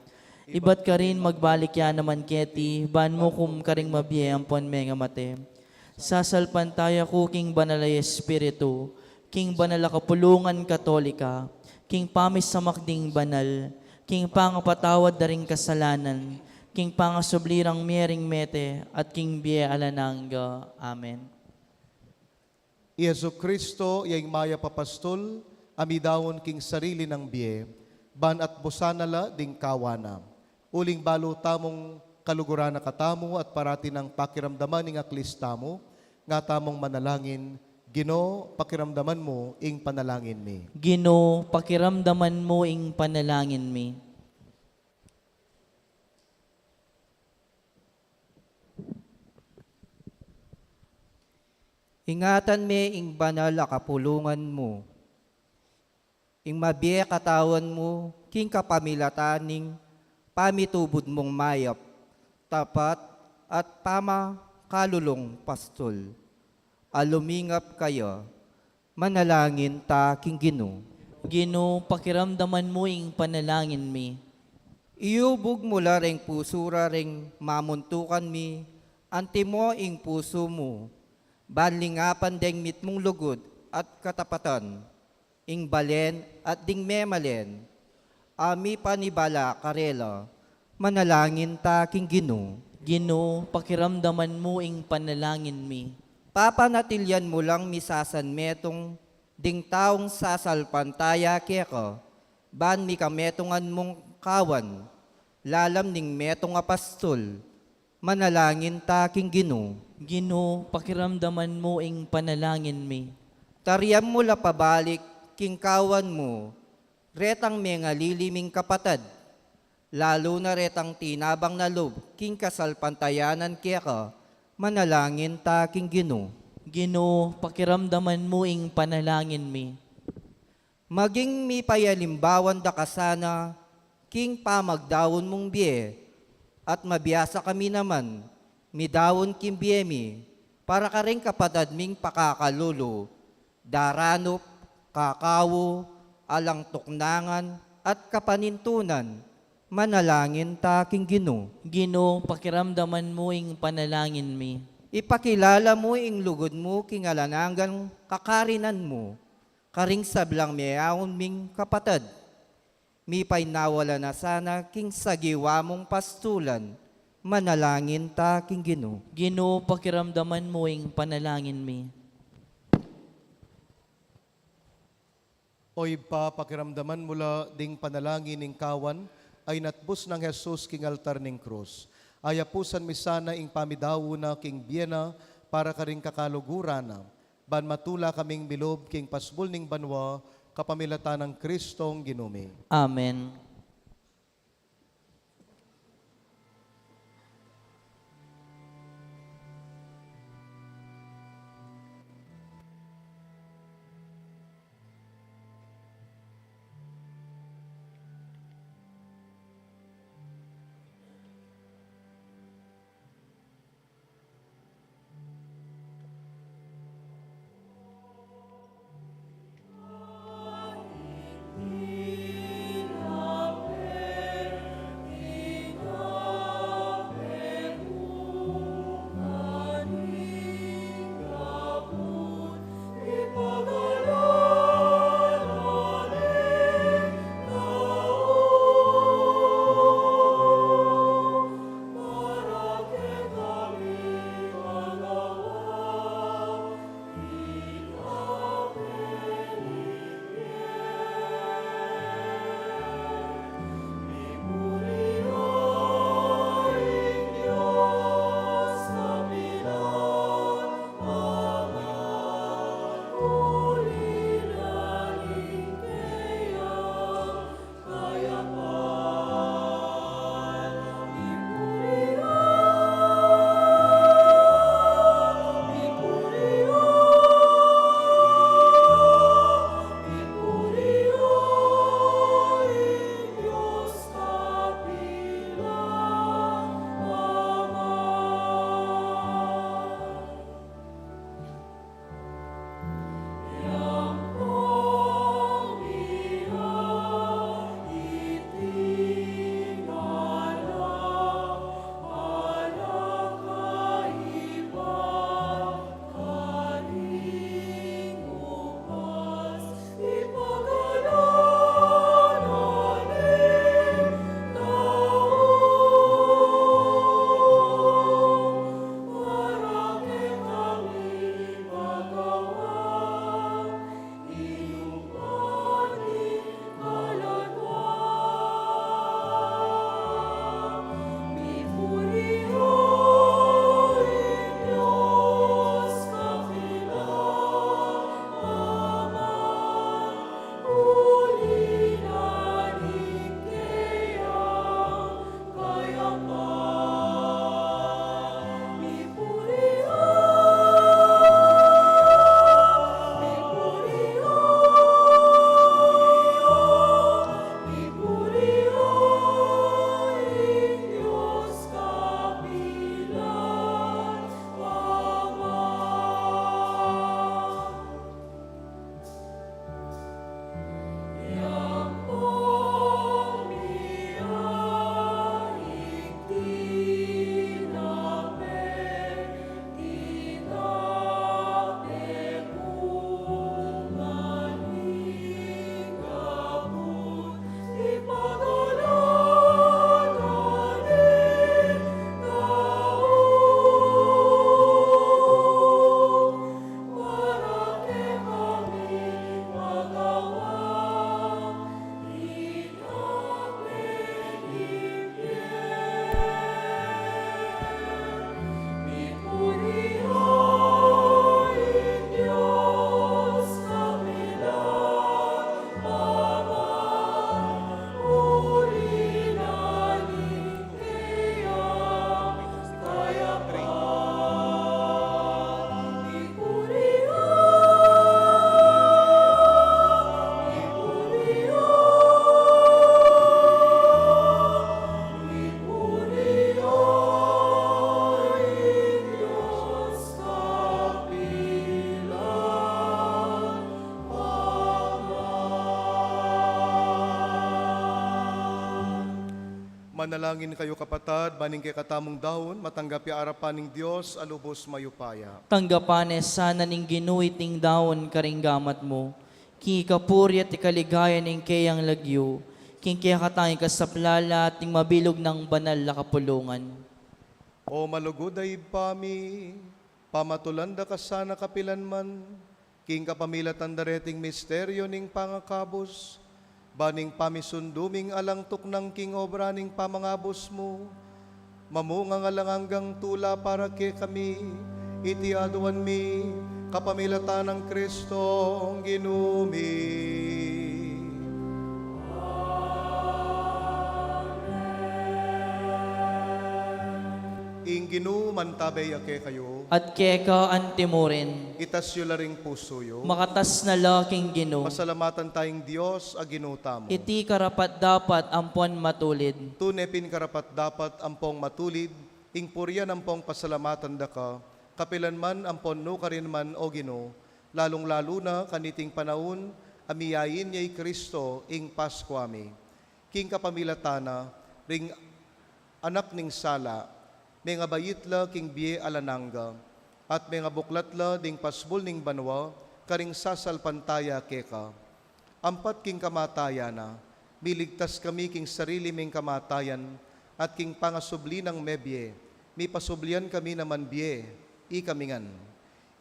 Ibat karin magbalik ya naman keti ban mukum karing mabie ampon mengamate. Sasalpantaya ku king Banal a Espiritu, king banal a kapulungan Katolika, king pamisamak ding banal, king pangapatawad da ring kasalanan, king pangasubli rang mie ring mete, at king bie alang angga. Amen. I Jesucristo, ya ing mayap a pastul, a midaun king sarili nang bie, ban atbusan na la ding kawan na. Uling balu tamung kaluguran na katamu at parati nang pakiramdaman ing aklis tamu, nga tamung manalangin. Ginu, pakiramdaman mu ing panalangin mi. Ginu, pakiramdaman mu ing panalangin mi. Ingatan me ing banal a kapulungan mu. Ing mabie katawan mu, king kapamilatan ning pamitubud mung mayap, tapat, at pamakalulung pastul. A lumingap kaya, manalangin ta king Ginu. Ginu, pakiramdaman mu ing panalangin mi. Iubug mu la reng pusu ra reng mamuntukan mi, antimo ing pusu mu, ban lingapan deng mitmung lugud at katapatan. ing balen at ding memalen, a mipanibala karela, manalangin ta king Ginu. Ginu, pakiramdaman mu ing panalangin mi. Papanatilian mu lang misasanmetung ding taung sasalpantaya keka, ban mikametungan mung kawan, lalam ning metung a pastul, manalangin ta king Ginu. Ginu, pakiramdaman mu ing panalangin mi. Tarian mu la pabalik king kawan mu retang mengalili ming kapatad, lalu na retang tinabang na lub king kasalpantayanan keka, manalangin ta king Ginu. Ginu, pakiramdaman mu ing panalangin mi. Maging mipayalimbawan da ka sana king pamagdaun mung bie, at mabiasa kami naman midaun king bie mi para karing kapatad ming pakakalulu, daranup, kakawu, alang tuknangan, at kapanintunan, manalangin ta king Ginu. Ginu, pakiramdaman mu ing panalangin mi. Ipakilala mu ing lugud mu king alang anggang kakarinan mu, karing sablang meaun ming kapatad. Mipainawa la na sana king sagiwa mung pastulan, manalangin ta king Ginu. Ginu, pakiramdaman mu ing panalangin mi. O Ibpa, pakiramdaman mu la ding panalangin ning kawan a inatbus nang Jesus king altar ning krus. Ayapusan mi sana ing pamidaun na king bie na para karing kakaluguran na, ban matula kaming milub king pasbul ning banua, kapamilatan nang Kristong Ginu mi. Amen. Manalangin kayu, kapatad, ban ing kekatamung daun matanggap ya arapan ning Dios a lubus mayupaya. Tanggapan ne sana ning Ginu iting daun karing gamat mu, king ikapuri at ikaligaya ning keyang lagyu, king kekatang ikasaplala at ning mabilug nang banal a kapulungan. O malugud a Ibpa mi, pamatulan da ka sana kapilan man, king kapamilatan da reting misteryo ning pangakabus, ban ing pamisundu ming alang tuknang king obra ning pamangabus mu, mamunga ngan alang anggang tula para kekami, iti aduan mi, kapamilatan nang Kristong Ginu mi. Ing Ginu mantabe ya kekayu. At keka antimurin. Itas yu la ring pusu yu. Makatas na la king Ginu. Pasalamatan taya ing Dios a Ginu tamu. Iti karapat-dapat ampon matulid. Tune pin karapat-dapat ampong matulid, ing purian ampong pasalamatan da ka, kapilan man ampon nukarin man, O Ginu, lalung-lalu na kaniting panaun a miyain ya i Kristo ing Paskua mi. King kapamilatan na ring Anak ning Sala, mengabait la king bie alang angga, at mengabuklat la ding pasbul ning banua karing sasalpantaya keka. Ampat king kamatayan na, miligtas kami king sarili ming kamatayan, at king pangasubli nang mebie, mipasublian kami na manbie, ikami ngan.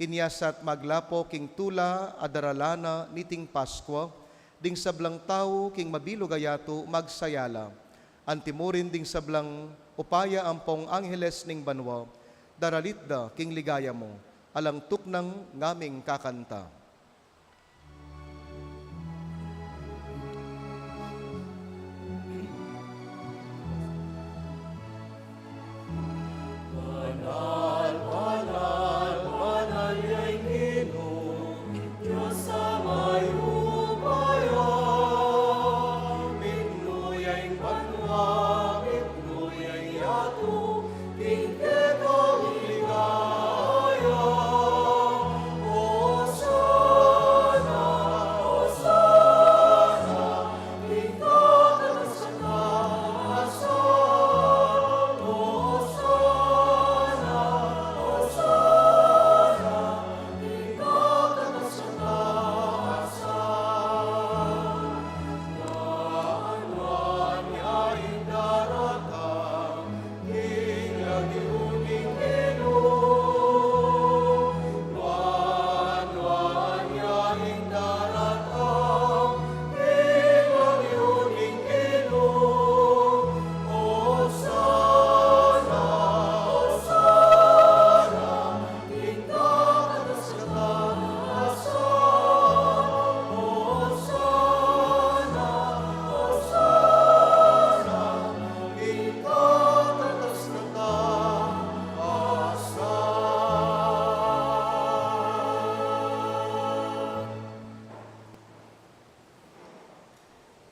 Inya sa at maglapo king tula a daralan na niting Paskua, ding sablang tau king mabilug a yatu magsaya la. Antimurin ding sablang upaya ampong angheles ning banua, daralit da king ligaya mu, alang tuknang ngaming kakanta. Banal, banal, banal ya ing Ginu, Dios a mayupaya. Mitmu ya ing banua, mitmu ya ing yatu, king kekang ligaya. Hosana, Hosana.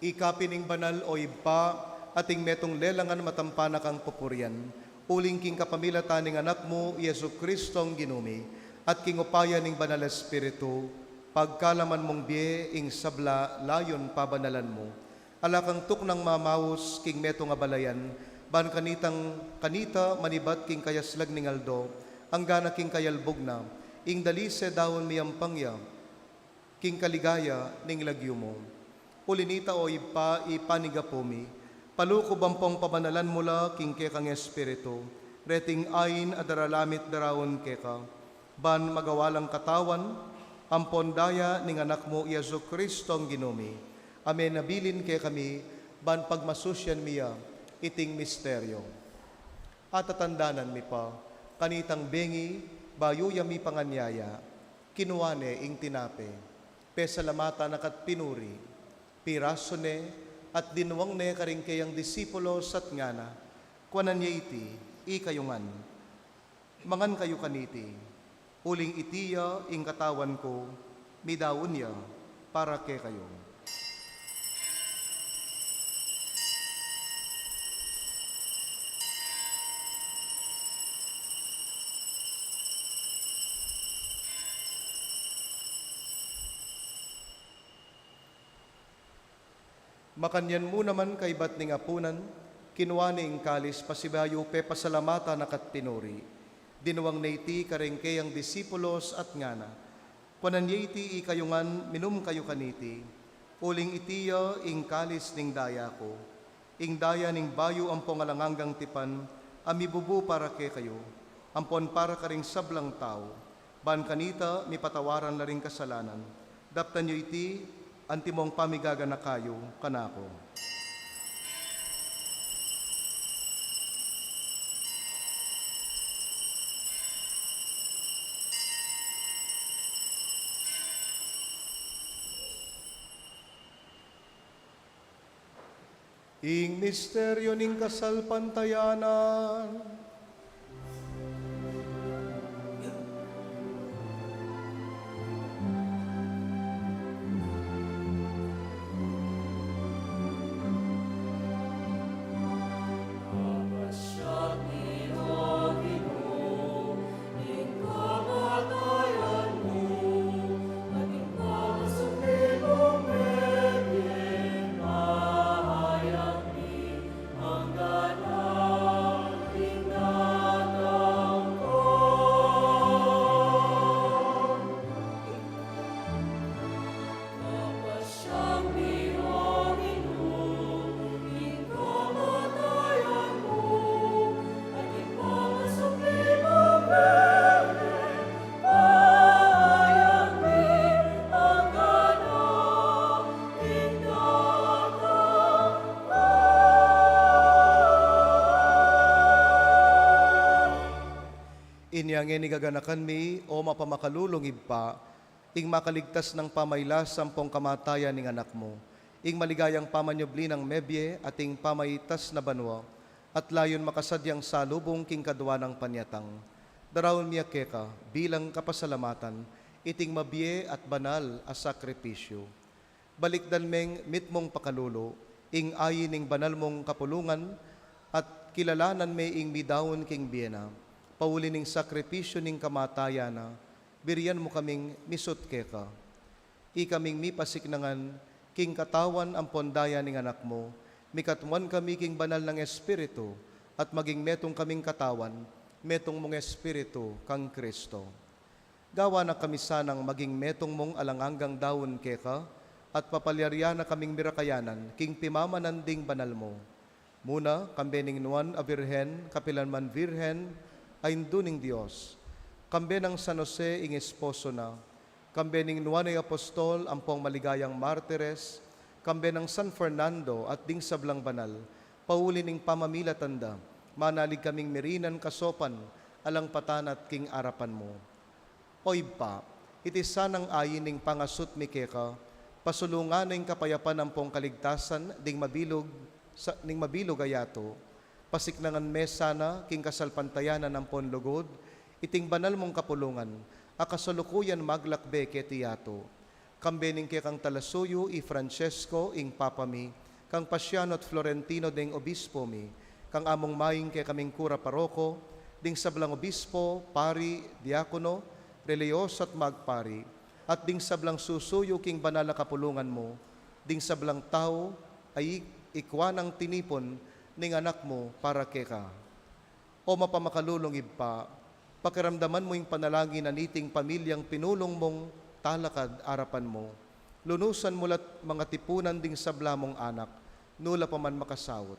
Ika pin ing banal, o Ibpa, at ing metung lelangan matampa na kang pupurian, uling king kapamilatan ning Anak mu, i Jesu-Cristong Ginu mi, at king upaya ning Banal Espiritu, pagkalaman mung bie ing sabla layun pabanalan mu. Ala kang tuknang mamaus king metung a balayan, ban kanitang, kanita manibat king kayaslag ning aldo, anggana king kayalbug na, ing dalise daun miyampang ya king kaligaya ning lagyu mu. Uli nita, o Ibpa, ipanigapu mi, palukub ampong pabanalan mu la king kekang Espiritu reting ain a daralamit daraun keka, ban magawa lang katawan ampon daya ning Anak mu, i Jesu-Cristong Ginu mi, a menabilin kekami ban pagmasusian mi ya iting misteryo. Atatandanan mi pa, kanitang bengi, bayu ya mipanganyaya, kinua ne ing tinape, pesalamatan na ka't pinuri, pirasu ne, at dinuang ne karing keyang disipulos at ngana, kuanan ye iti, ikayu ngan. Mangan kayu kaniti, uling iti ya ing katawan ku, midaun ya para kekayu. Makanyan mu naman kaybat ning apunan, Kinua ne ing kalis, pasibayu pepasalamatan na ka't pinuri. Dinuang ne iti kareng keyang disipulos at ngana: Kuanan ye iti ikayu ngan, minum kayu kaniti, uling iti ya ing kalis ning daya ku, ing daya ning bayu ampong alang anggang tipan, a mibubu para kekayu ampon para karing sablang tau, ban kanita mipatawaran la ring kasalanan. Daptan yu iti antimong pamigaganaka yu kanaku. Ing misteryu ning kasalpantayanan. Inya ngeni gaganakan mi, o mapamakalulung Ibpa, ing makaligtas nang pamailas ampong kamatayan ning Anak mu, ing maligayang pamanyubli nang mebie at ing pamaitas na banua, at layun makasadyang salubung king kadua nang panyatang. Daraun mi ya keka bilang kapasalamatan iting mabie at banal a sakripisyu. Balikdan meng mitmung pakalulu ing ain ning banal mung kapulungan, at kilalanan me ing midaun king bie na, pauli ning sakripisyu ning kamatayan na, birian mu kaming misut keka. Ikaming mipasiknangan king katawan ampon daya ning Anak mu, mikatmuan kami king banal nang Espiritu, at maging metung kaming katawan, metung mung Espiritu kang Kristo. Gawan na kami sanang maging metung mung alang anggang daun keka, at papalyarian na kaming mirakayanan king pimamanan ding banal mu. Muna, kambe ning nuan a Virgen, kapilan man Virgen a Indu ning Dios, kambe nang San Jose ing esposo na, kambe ning nuan a apostol ampong maligayang martires, kambe nang San Fernando at ding sablang banal, pauli ning pamamilatan da, manalig kaming mirinan kasopan alang patanat king arapan mu. O Ibpa, iti sanang ain ning pangasut mi keka, pasulungan na ing kapayapan ampong kaligtasan ding mabilug, sa, ning mabilug a yatu. Pasiknangan me sana king kasalpantayanan ampon lugud iting banal mung kapulungan a kasalukuyan maglakbe keti yatu. Kambe ning kekang talasuyu i Francesco ing Papa mi, kang Paciano at Florentino deng obispo mi, kang among maing kekaming kura paroko, ding sablang obispo, pari, diakono, relihiyoso at magpari, at ding sablang susuyu king banal a kapulungan mu, ding sablang tau a i-, ikua nang tinipun ning Anak mu para keka. O mapamakalulung Ibpa, pakiramdaman mu ing panalangin na niting pamilyang pinulung mung talakad arapan mu. Lunusan mu la't mangatipunan ding sabla mung anak, nu la pa man makasaut.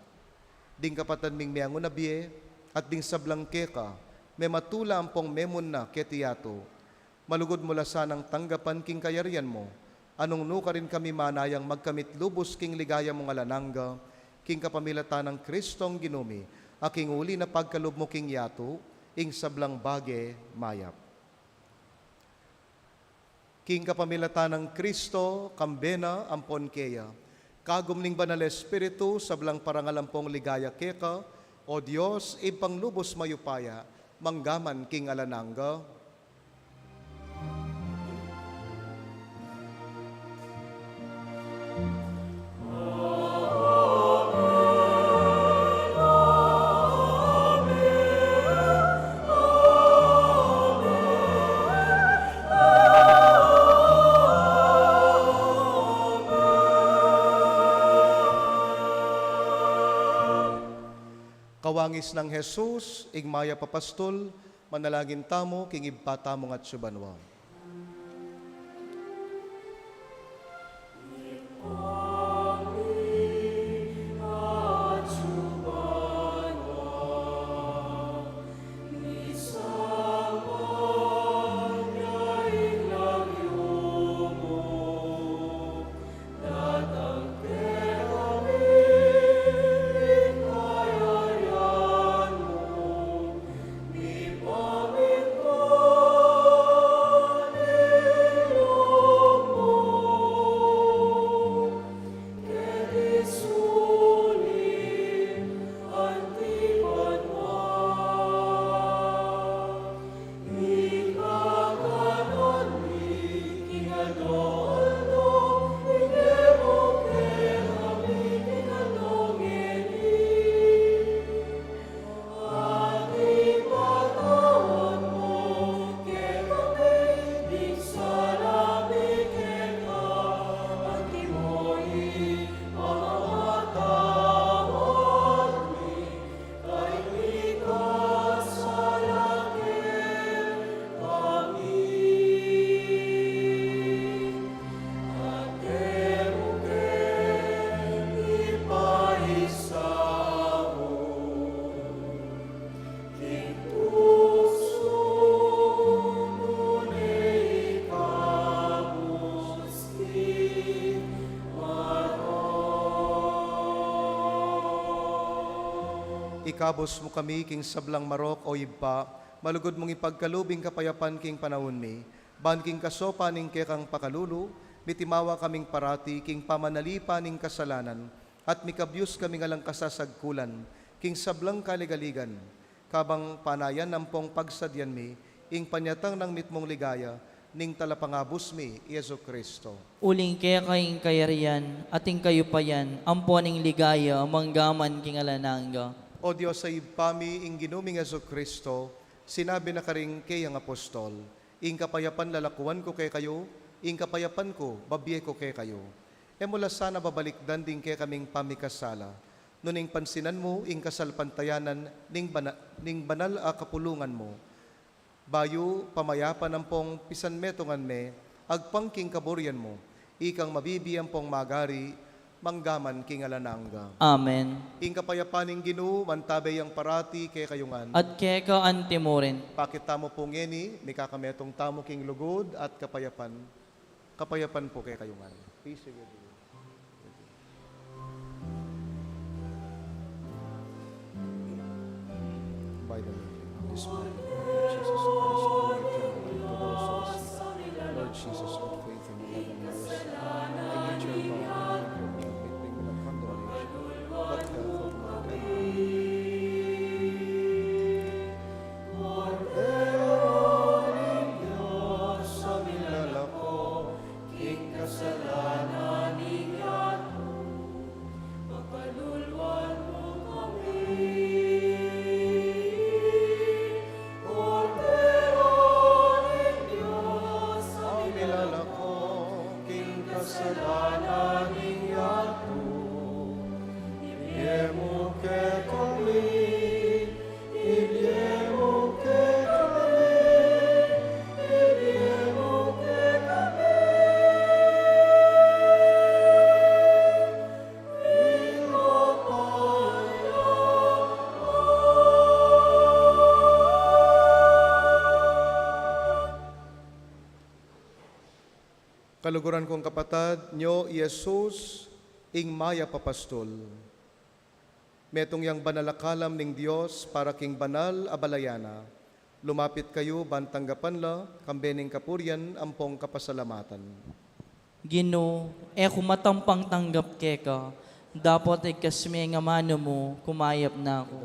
Ding kapatad ming meangun a bie, at ding sablang keka, mematula ampong memunna keti yatu. Malugud mu la sanang tanggapan king kayarian mu, a nung nu karin kami manayang magkamit lubus king ligaya mung alang angga, king kapamilatan nang Kristong Ginu mi, a king uli na pagkalub mu king yatu, ing sablang bage mayap. King kapamilatan nang Kristo, kambe na ampon keya, kagum ning Banal Espiritu, sablang parangal ampong ligaya keka, O Dios, Ibpang lubus mayupaya, mangga man king alang angga. Wangis nang Jesus, ing mayap a pastul, manalangin tamu king Ibpa tamu a atsu banua. Ikabus mu kami king sablang marok, o Ibpa, malugud mung ipagkalub ing kapayapan king panaun mi, ban king kasopan ning kekang pakalulu, mitimawa kaming parati king pamanalipan ning kasalanan, at mikabyus kaming alang kasasagkulan king sablang kaligaligan, kabang panayan ampong pagsadyan mi ing panyatang nang mitmung ligaya ning Talapangabus mi, i Jesucristo. Uling keka ing kayarian, at ing kayupayan, ampon ing ligaya, mangga man king alang angga. O Dios a Ibpa mi, ing Ginu ming Jesucristo, sinabi na karing keyang apostol, "Ing kapayapan lalakuan ku kekayu, ing kapayapan ku babie ku kekayu." E mu la sana babalikdan ding kekaming pamikasala, nune ing pansinan mu ing kasalpantayanan ning bana-, ning banal a kapulungan mu. Bayu pamayapan ampong pisanmetungan me, agpang king kaburian mu, ikang mabibie ampong magari, mangga man king alang angga. Amen. Ing kapayapan ning Ginu, mantabe yang parati kekayu ngan. At keka antimurin. Pakit tamu pu ngeni, mikakametung tamu king lugud at kapayapan. Kapayapan pu kekayu ngan. Peace be with you. By the way, this morning, Lord Jesus Christ, who eternally dwells with us, Lord Jesus, with faith and love and mercy, in nature and power, and commitment without condemnation, but death of mankind. King kasalanan ning yatu, pakaluluan mu kami. Kordero ning Dios, a milalako king kasalanan ning yatu, ibie mu kekami. Ibie mu kekami, ibie mu kekami, ing kapayapan. Kaluguran kung kapatad, nyo i Jesus, ing mayap a pastul. Metung yang banal a kalam ning Dios para king banal a balayan na. Lumapit kayu ban tanggapan la, kambe ning kapurian ampong kapasalamatan. Ginu, e ku matampang tanggap keka, dapot igkas me ing amanu mu, kumayap na ku.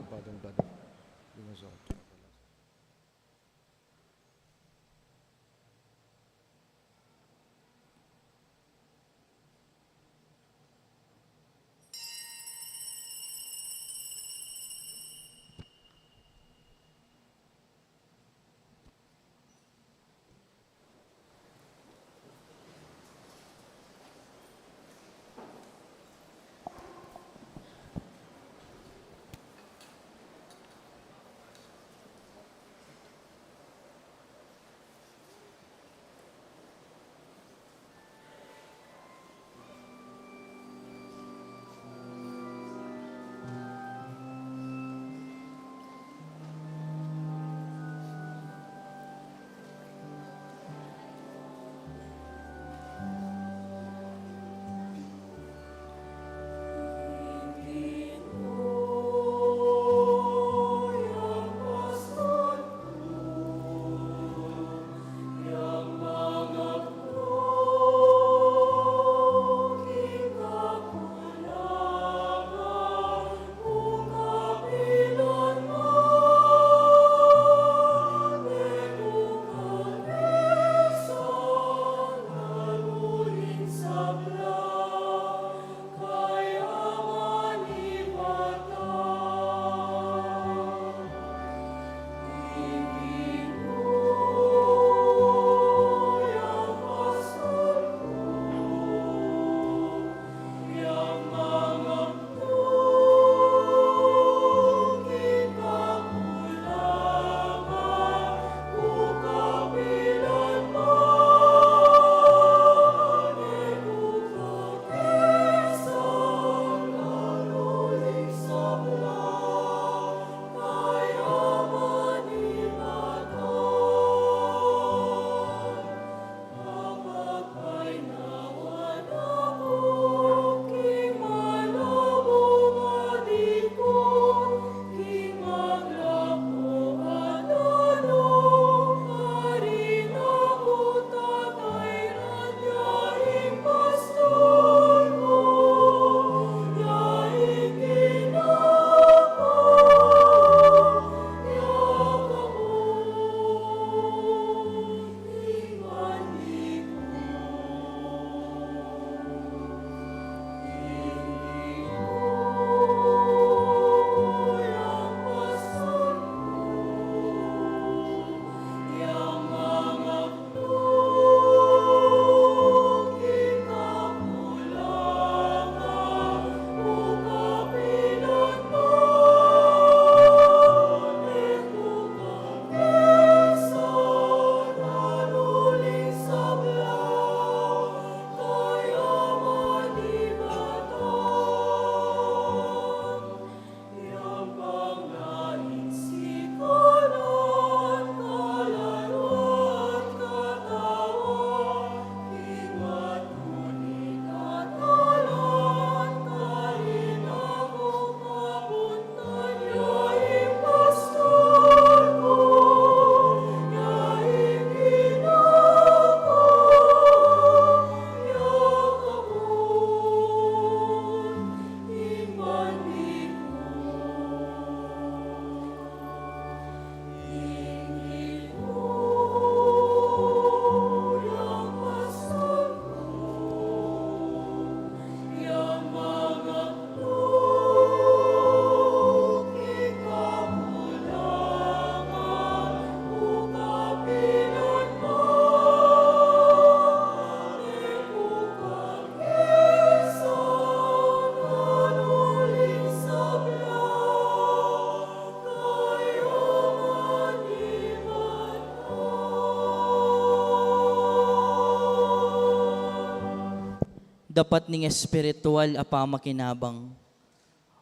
Dapat ning espiritual a pamakinabang.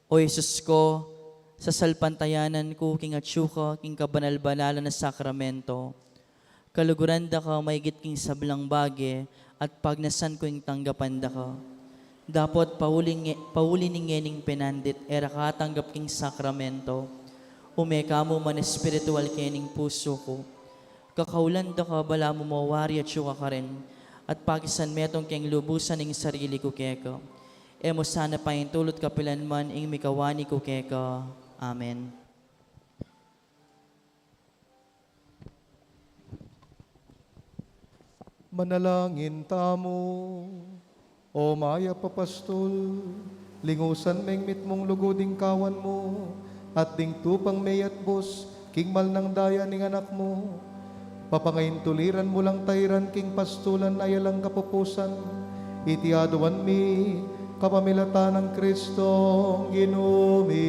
O Jesus ko, sasalpantayanan ku king atsu ka king kabanal-banalan a sakramento. Kaluguran da ka maigit king sablang bage at pagnasan ku ing tanggapan da ka. Dapot pauli nge-, pauli ning ngening penandit e ra ka atanggap king sakramento, ume ka mu man espiritual kening pusu ku. Kakaulan da ka balamu mawari atsu ka karin, at pakisan metung keng lubusan ing sarili ku keka. E mu sana paintulut kapilan man ing mikawani ku keka. Amen. Manalangin tamu. O mayap a pastul, lingusan meng mitmung lugud ing kawan mu, at ding tupang meyatbus king mal nang daya ning Anak mu. Papangaintuliran mu lang tairan king pastulan a alang kapupusan, iti aduan mi kapamilatan nang Kristong Ginu mi.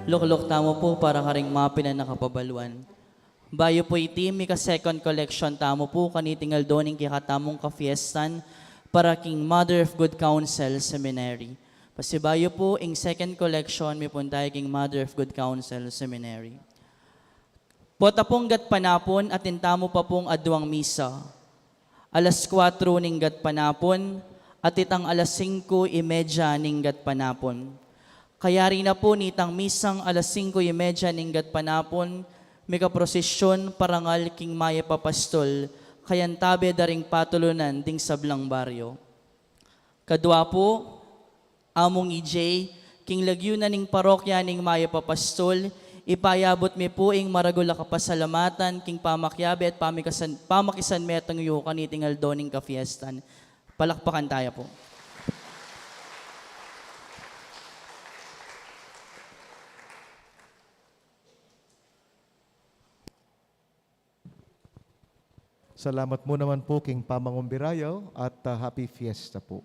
Lukluk tamu pu para karing mapilan a kapabaluan. Bayu pu iti, mika second collection tamu pu kaniting aldo ning kekatamung kafiestan para king Mother of Good Counsel Seminary. Pasibayu pu ing second collection, mipun tayu king Mother of Good Counsel Seminary. Pota pung gatpanapun, atin tamu pa pung aduang misa. Alas kuatro ning gatpanapun, at itang alas singko y media ning gatpanapun. Kayari na pu nitang misang alas singko y media ning gatpanapun, mikaprosesyon parangal king mayap a pastul, kayantabe da ring patulunan ding sablang baryo. Kadua pu, Among E J, king lagyu na ning parokya ning mayap a pastul, ipayabut mi pu ing maragul a kapasalamatan king pamakiabe at pamikasan-, pamakisanmetung yu kaniting aldo ning kafiestan. Palakpakan taya pu. Salamat mu naman pu king pamangumbira yu at, ah, happy fiesta pu.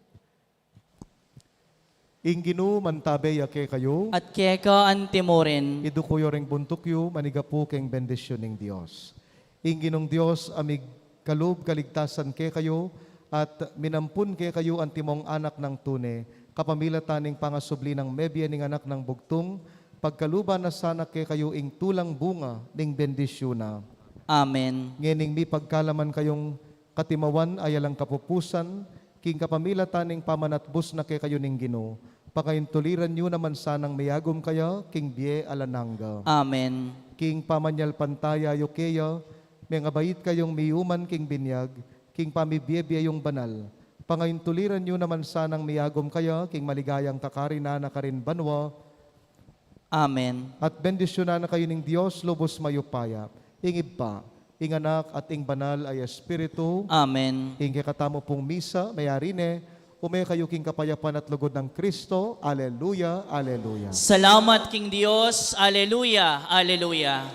Ing Ginu mantabe ya kekayu. At keka antimurin. Iduku yu ring buntuk yu, manigapu king bendisyun ning Dios. Ing Ginung Dios a migkalub kaligtasan kekayu, at minampun kekayu antimong anak nang tune, kapamilatan ning pangasubli nang mebie ning Anak nang Bugtung, pagkaluban na sana kekayu ing tulang bunga ning bendisyun na. Amen. Ngening mipagkalaman kayung katimawan a alang kapupusan, king kapamilatan ning pamanatbus na kekayu ning Ginu, pangaintuliran yu naman sanang miyagum kaya king bie alang angga. Amen. King pamanyalpantaya yu keya, mengabait kayung miyuman king binyag, king pamibie-bie yung banal, pangaintuliran yu naman sanang miyagum kaya king maligayang kakarinan na karin banua. Amen. At bendisyunan na kayu ning Dios lubus mayupaya, ing Ibpa, ing Anak, at ing Banal a Espiritu. Amen. Ing kekatamu pung misa meyari ne, ume kayu king kapayapan at lugud nang Kristo. Aleluya, aleluya. Salamat king Dios. Aleluya, aleluya.